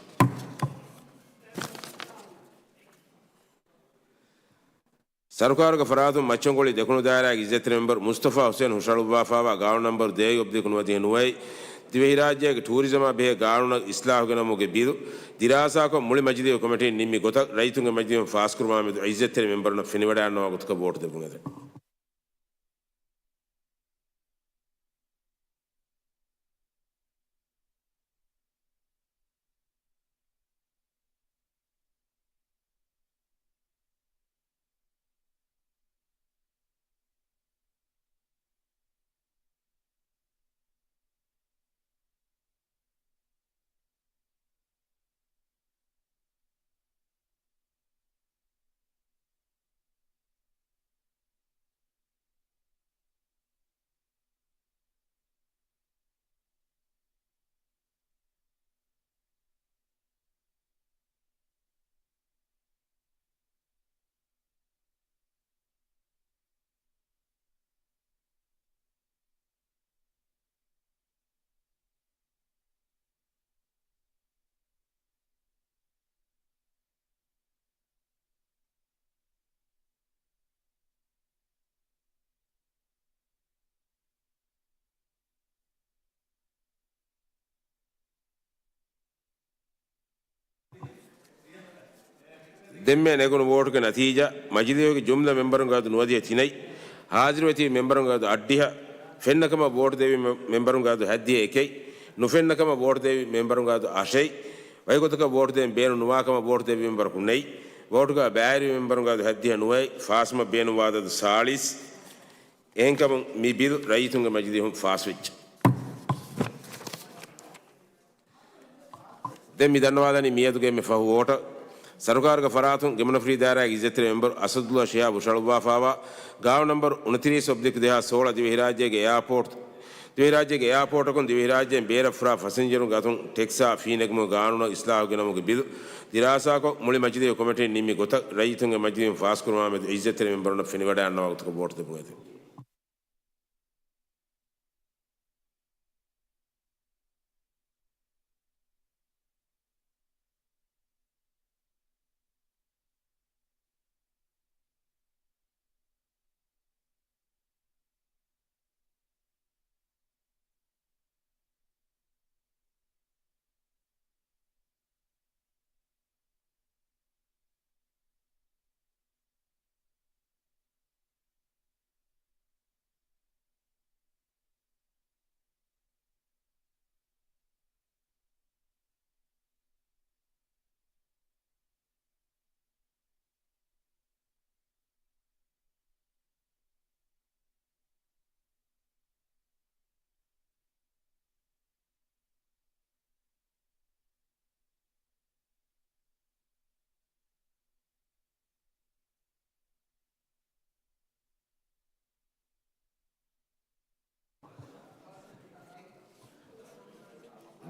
ސަރުކާރުގެ ފަރާތުން މައްޗަންގޮޅި ދެކުނު ދާއިރާގެ އިއްޒަތްތެރި މެމްބަރު މުސްތަފާ ހުސޭން ހުށަހަޅުއްވާފާވާ ގާނޫނު ނަންބަރު ދޭއް އޮބްލިކް ނުވަދިހަ ނުވައެއް، ދިވެހިރާއްޖޭގެ ޓޫރިޒަމާ ބެހޭ ގާނޫނަށް އިސްލާހު ގެނަމުގެ ބިލު ދިރާސާކޮށް، މުޅި މަޖިލީހު ކޮމިޓީން ނިންމި ގޮތަށް ރައްޔިތުންގެ މަޖިލީހުން ފާސްކުރުމާ މެދު އިއްޒަތްތެރި މެމްބަރުންނަށް ފެނިވަޑައިގަންނަވާ ގޮތަކަށް ވޯޓު ދެއްވުން އެދެން. ދެންމެ ނެގުނު ވޯޓުގެ ނަތީޖާ، މަޖިލީހުގެ ޖުމްލަ މެމްބަރުންގެ އަދަދު ނުވަދިހަ ތިނެއް، ހާޒިރުވެތި މެމްބަރުންގެ އަދަދު އަށްޑިހަ، ފެންނަކަމަށް ވޯޓު ދެއްވި މެ-، މެމްބަރުންގެ އަދަދު ހަތްދިހަ އެކެއް، ނުފެންނަކަމަށް ވޯޓު ދެއްވި މެމްބަރުންގެ އަދަދު އަށެއް، ވަކިގޮތަކަށް ވޯޓު ދޭން ބޭނުން ނުވާކަމަށް ވޯޓު ދެއްވި މެމްބަރަކު ނެތް، ވޯޓުގަ ބައިވެރިވި މެމްބަރުންގެ އަދަދު ހަތްދިހަ ނުވައެއް، ފާސްވުމަށް ބޭނުންވާ އަދަދު ސާޅީސް. އެހެންކަމުން މި ބިލު ރައްޔިތުންގެ މަޖިލީހުން ފާސްވެއްޖެ. ދެން މި ދަންނަވާލަނީ މިއަދުގެ އެންމެ ފަހު ވޯޓަށް. ސަރުކާރުގެ ފަރާތުން ގެމުނަފިރި ދާއިރާގެ އިއްޒަތްތެރި މެމްބަރު އަސަދުﷲ ޝިހާބު ހުށަހަޅުއްވާފާވާ ގާނޫނު ނަންބަރު އުނަތިރީސް އޮބްލިކް ދެހާސް ސޯޅަ ދިވެހިރާއްޖޭގެ އެއާޕޯޓް، ދިވެހިރާއްޖޭގެ އެއާޕޯޓަކުން ދިވެހިރާއްޖޭން ބޭރަށް ފުރާ ފަސެންޖަރުންގެ އަތުން ޓެކްސްއާ ފީ ނެގުމުގެ ގާނޫނަށް އިސްލާހު ގެނަމުމުގެ ބިލު ދިރާސާކޮށް، މުޅި މަޖިލީހު ކޮމިޓީން ނިންމި ގޮތަށް ރައްޔިތުންގެ މަޖިލީހުން ފާސްކުރުމާމެދު އިއްޒަތްތެރި މެމްބަރުންނަށް ފެނިވަޑައިގަންނަވާ ގޮތަކަށް ވޯޓު ދެއްވުން އެދެން.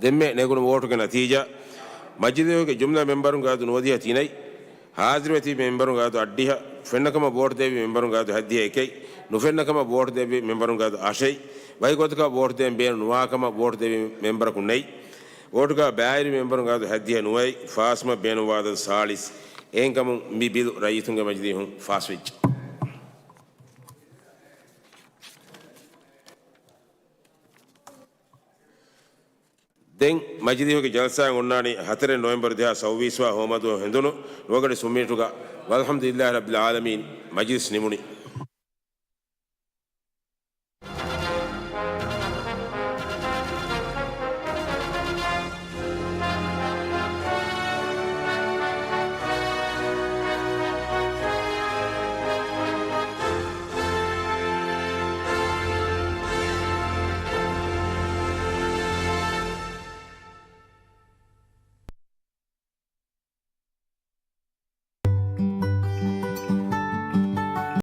ދެންމެ ނެގުނު ވޯޓުގެ ނަތީޖާ، މަޖިލީހުގެ ޖުމްލަ މެމްބަރުންގެ އަދަދު ނުވަދިހަ ތިނެއް، ހާޒިރުވެތި މެމްބަރުންގެ އަދަދު އަށްޑިހަ، ފެންނަކަމަށް ވޯޓު ދެއްވި މެމްބަރުންގެ އަދަދު ހަތްދިހަ އެކެއް، ނުފެންނަކަމަށް ވޯޓު ދެއްވި މެމްބަރުންގެ އަދަދު އަށެއް، ވަކި ގޮތަކަށް ވޯޓު ދޭން ބޭނުން ނުވާކަމަށް ވޯޓު ދެއްވި މެމްބަރަކު ނެތް. ވޯޓުގަ ބައިވެރި މެމްބަރުންގެ އަދަދު ހަތްދިހަ ނުވައެއް، ފާސްވުމަށް ބޭނުންވާ އަދަދު ސާޅީސް. އެހެންކަމުން މި ބިލު ރައްޔިތުންގެ މަޖިލީހުން ފާސްވެއްޖެ. ދެން މަޖިލީހުގެ ޖަލްސާއިން އޮންނާނީ ހަތަރެއް ނޮވެމްބަރު ދެހާސް ސައުވީސް ވާ ހޯމަދުވަހު ހެނދުނު ނުވަގަޑި ސުންމިނިޓުގަ. ވަލްޙަމްދުލިއްލާހި ރައްބިލް ޢާލަމީން. މަޖިލިސް ނިމުނީ.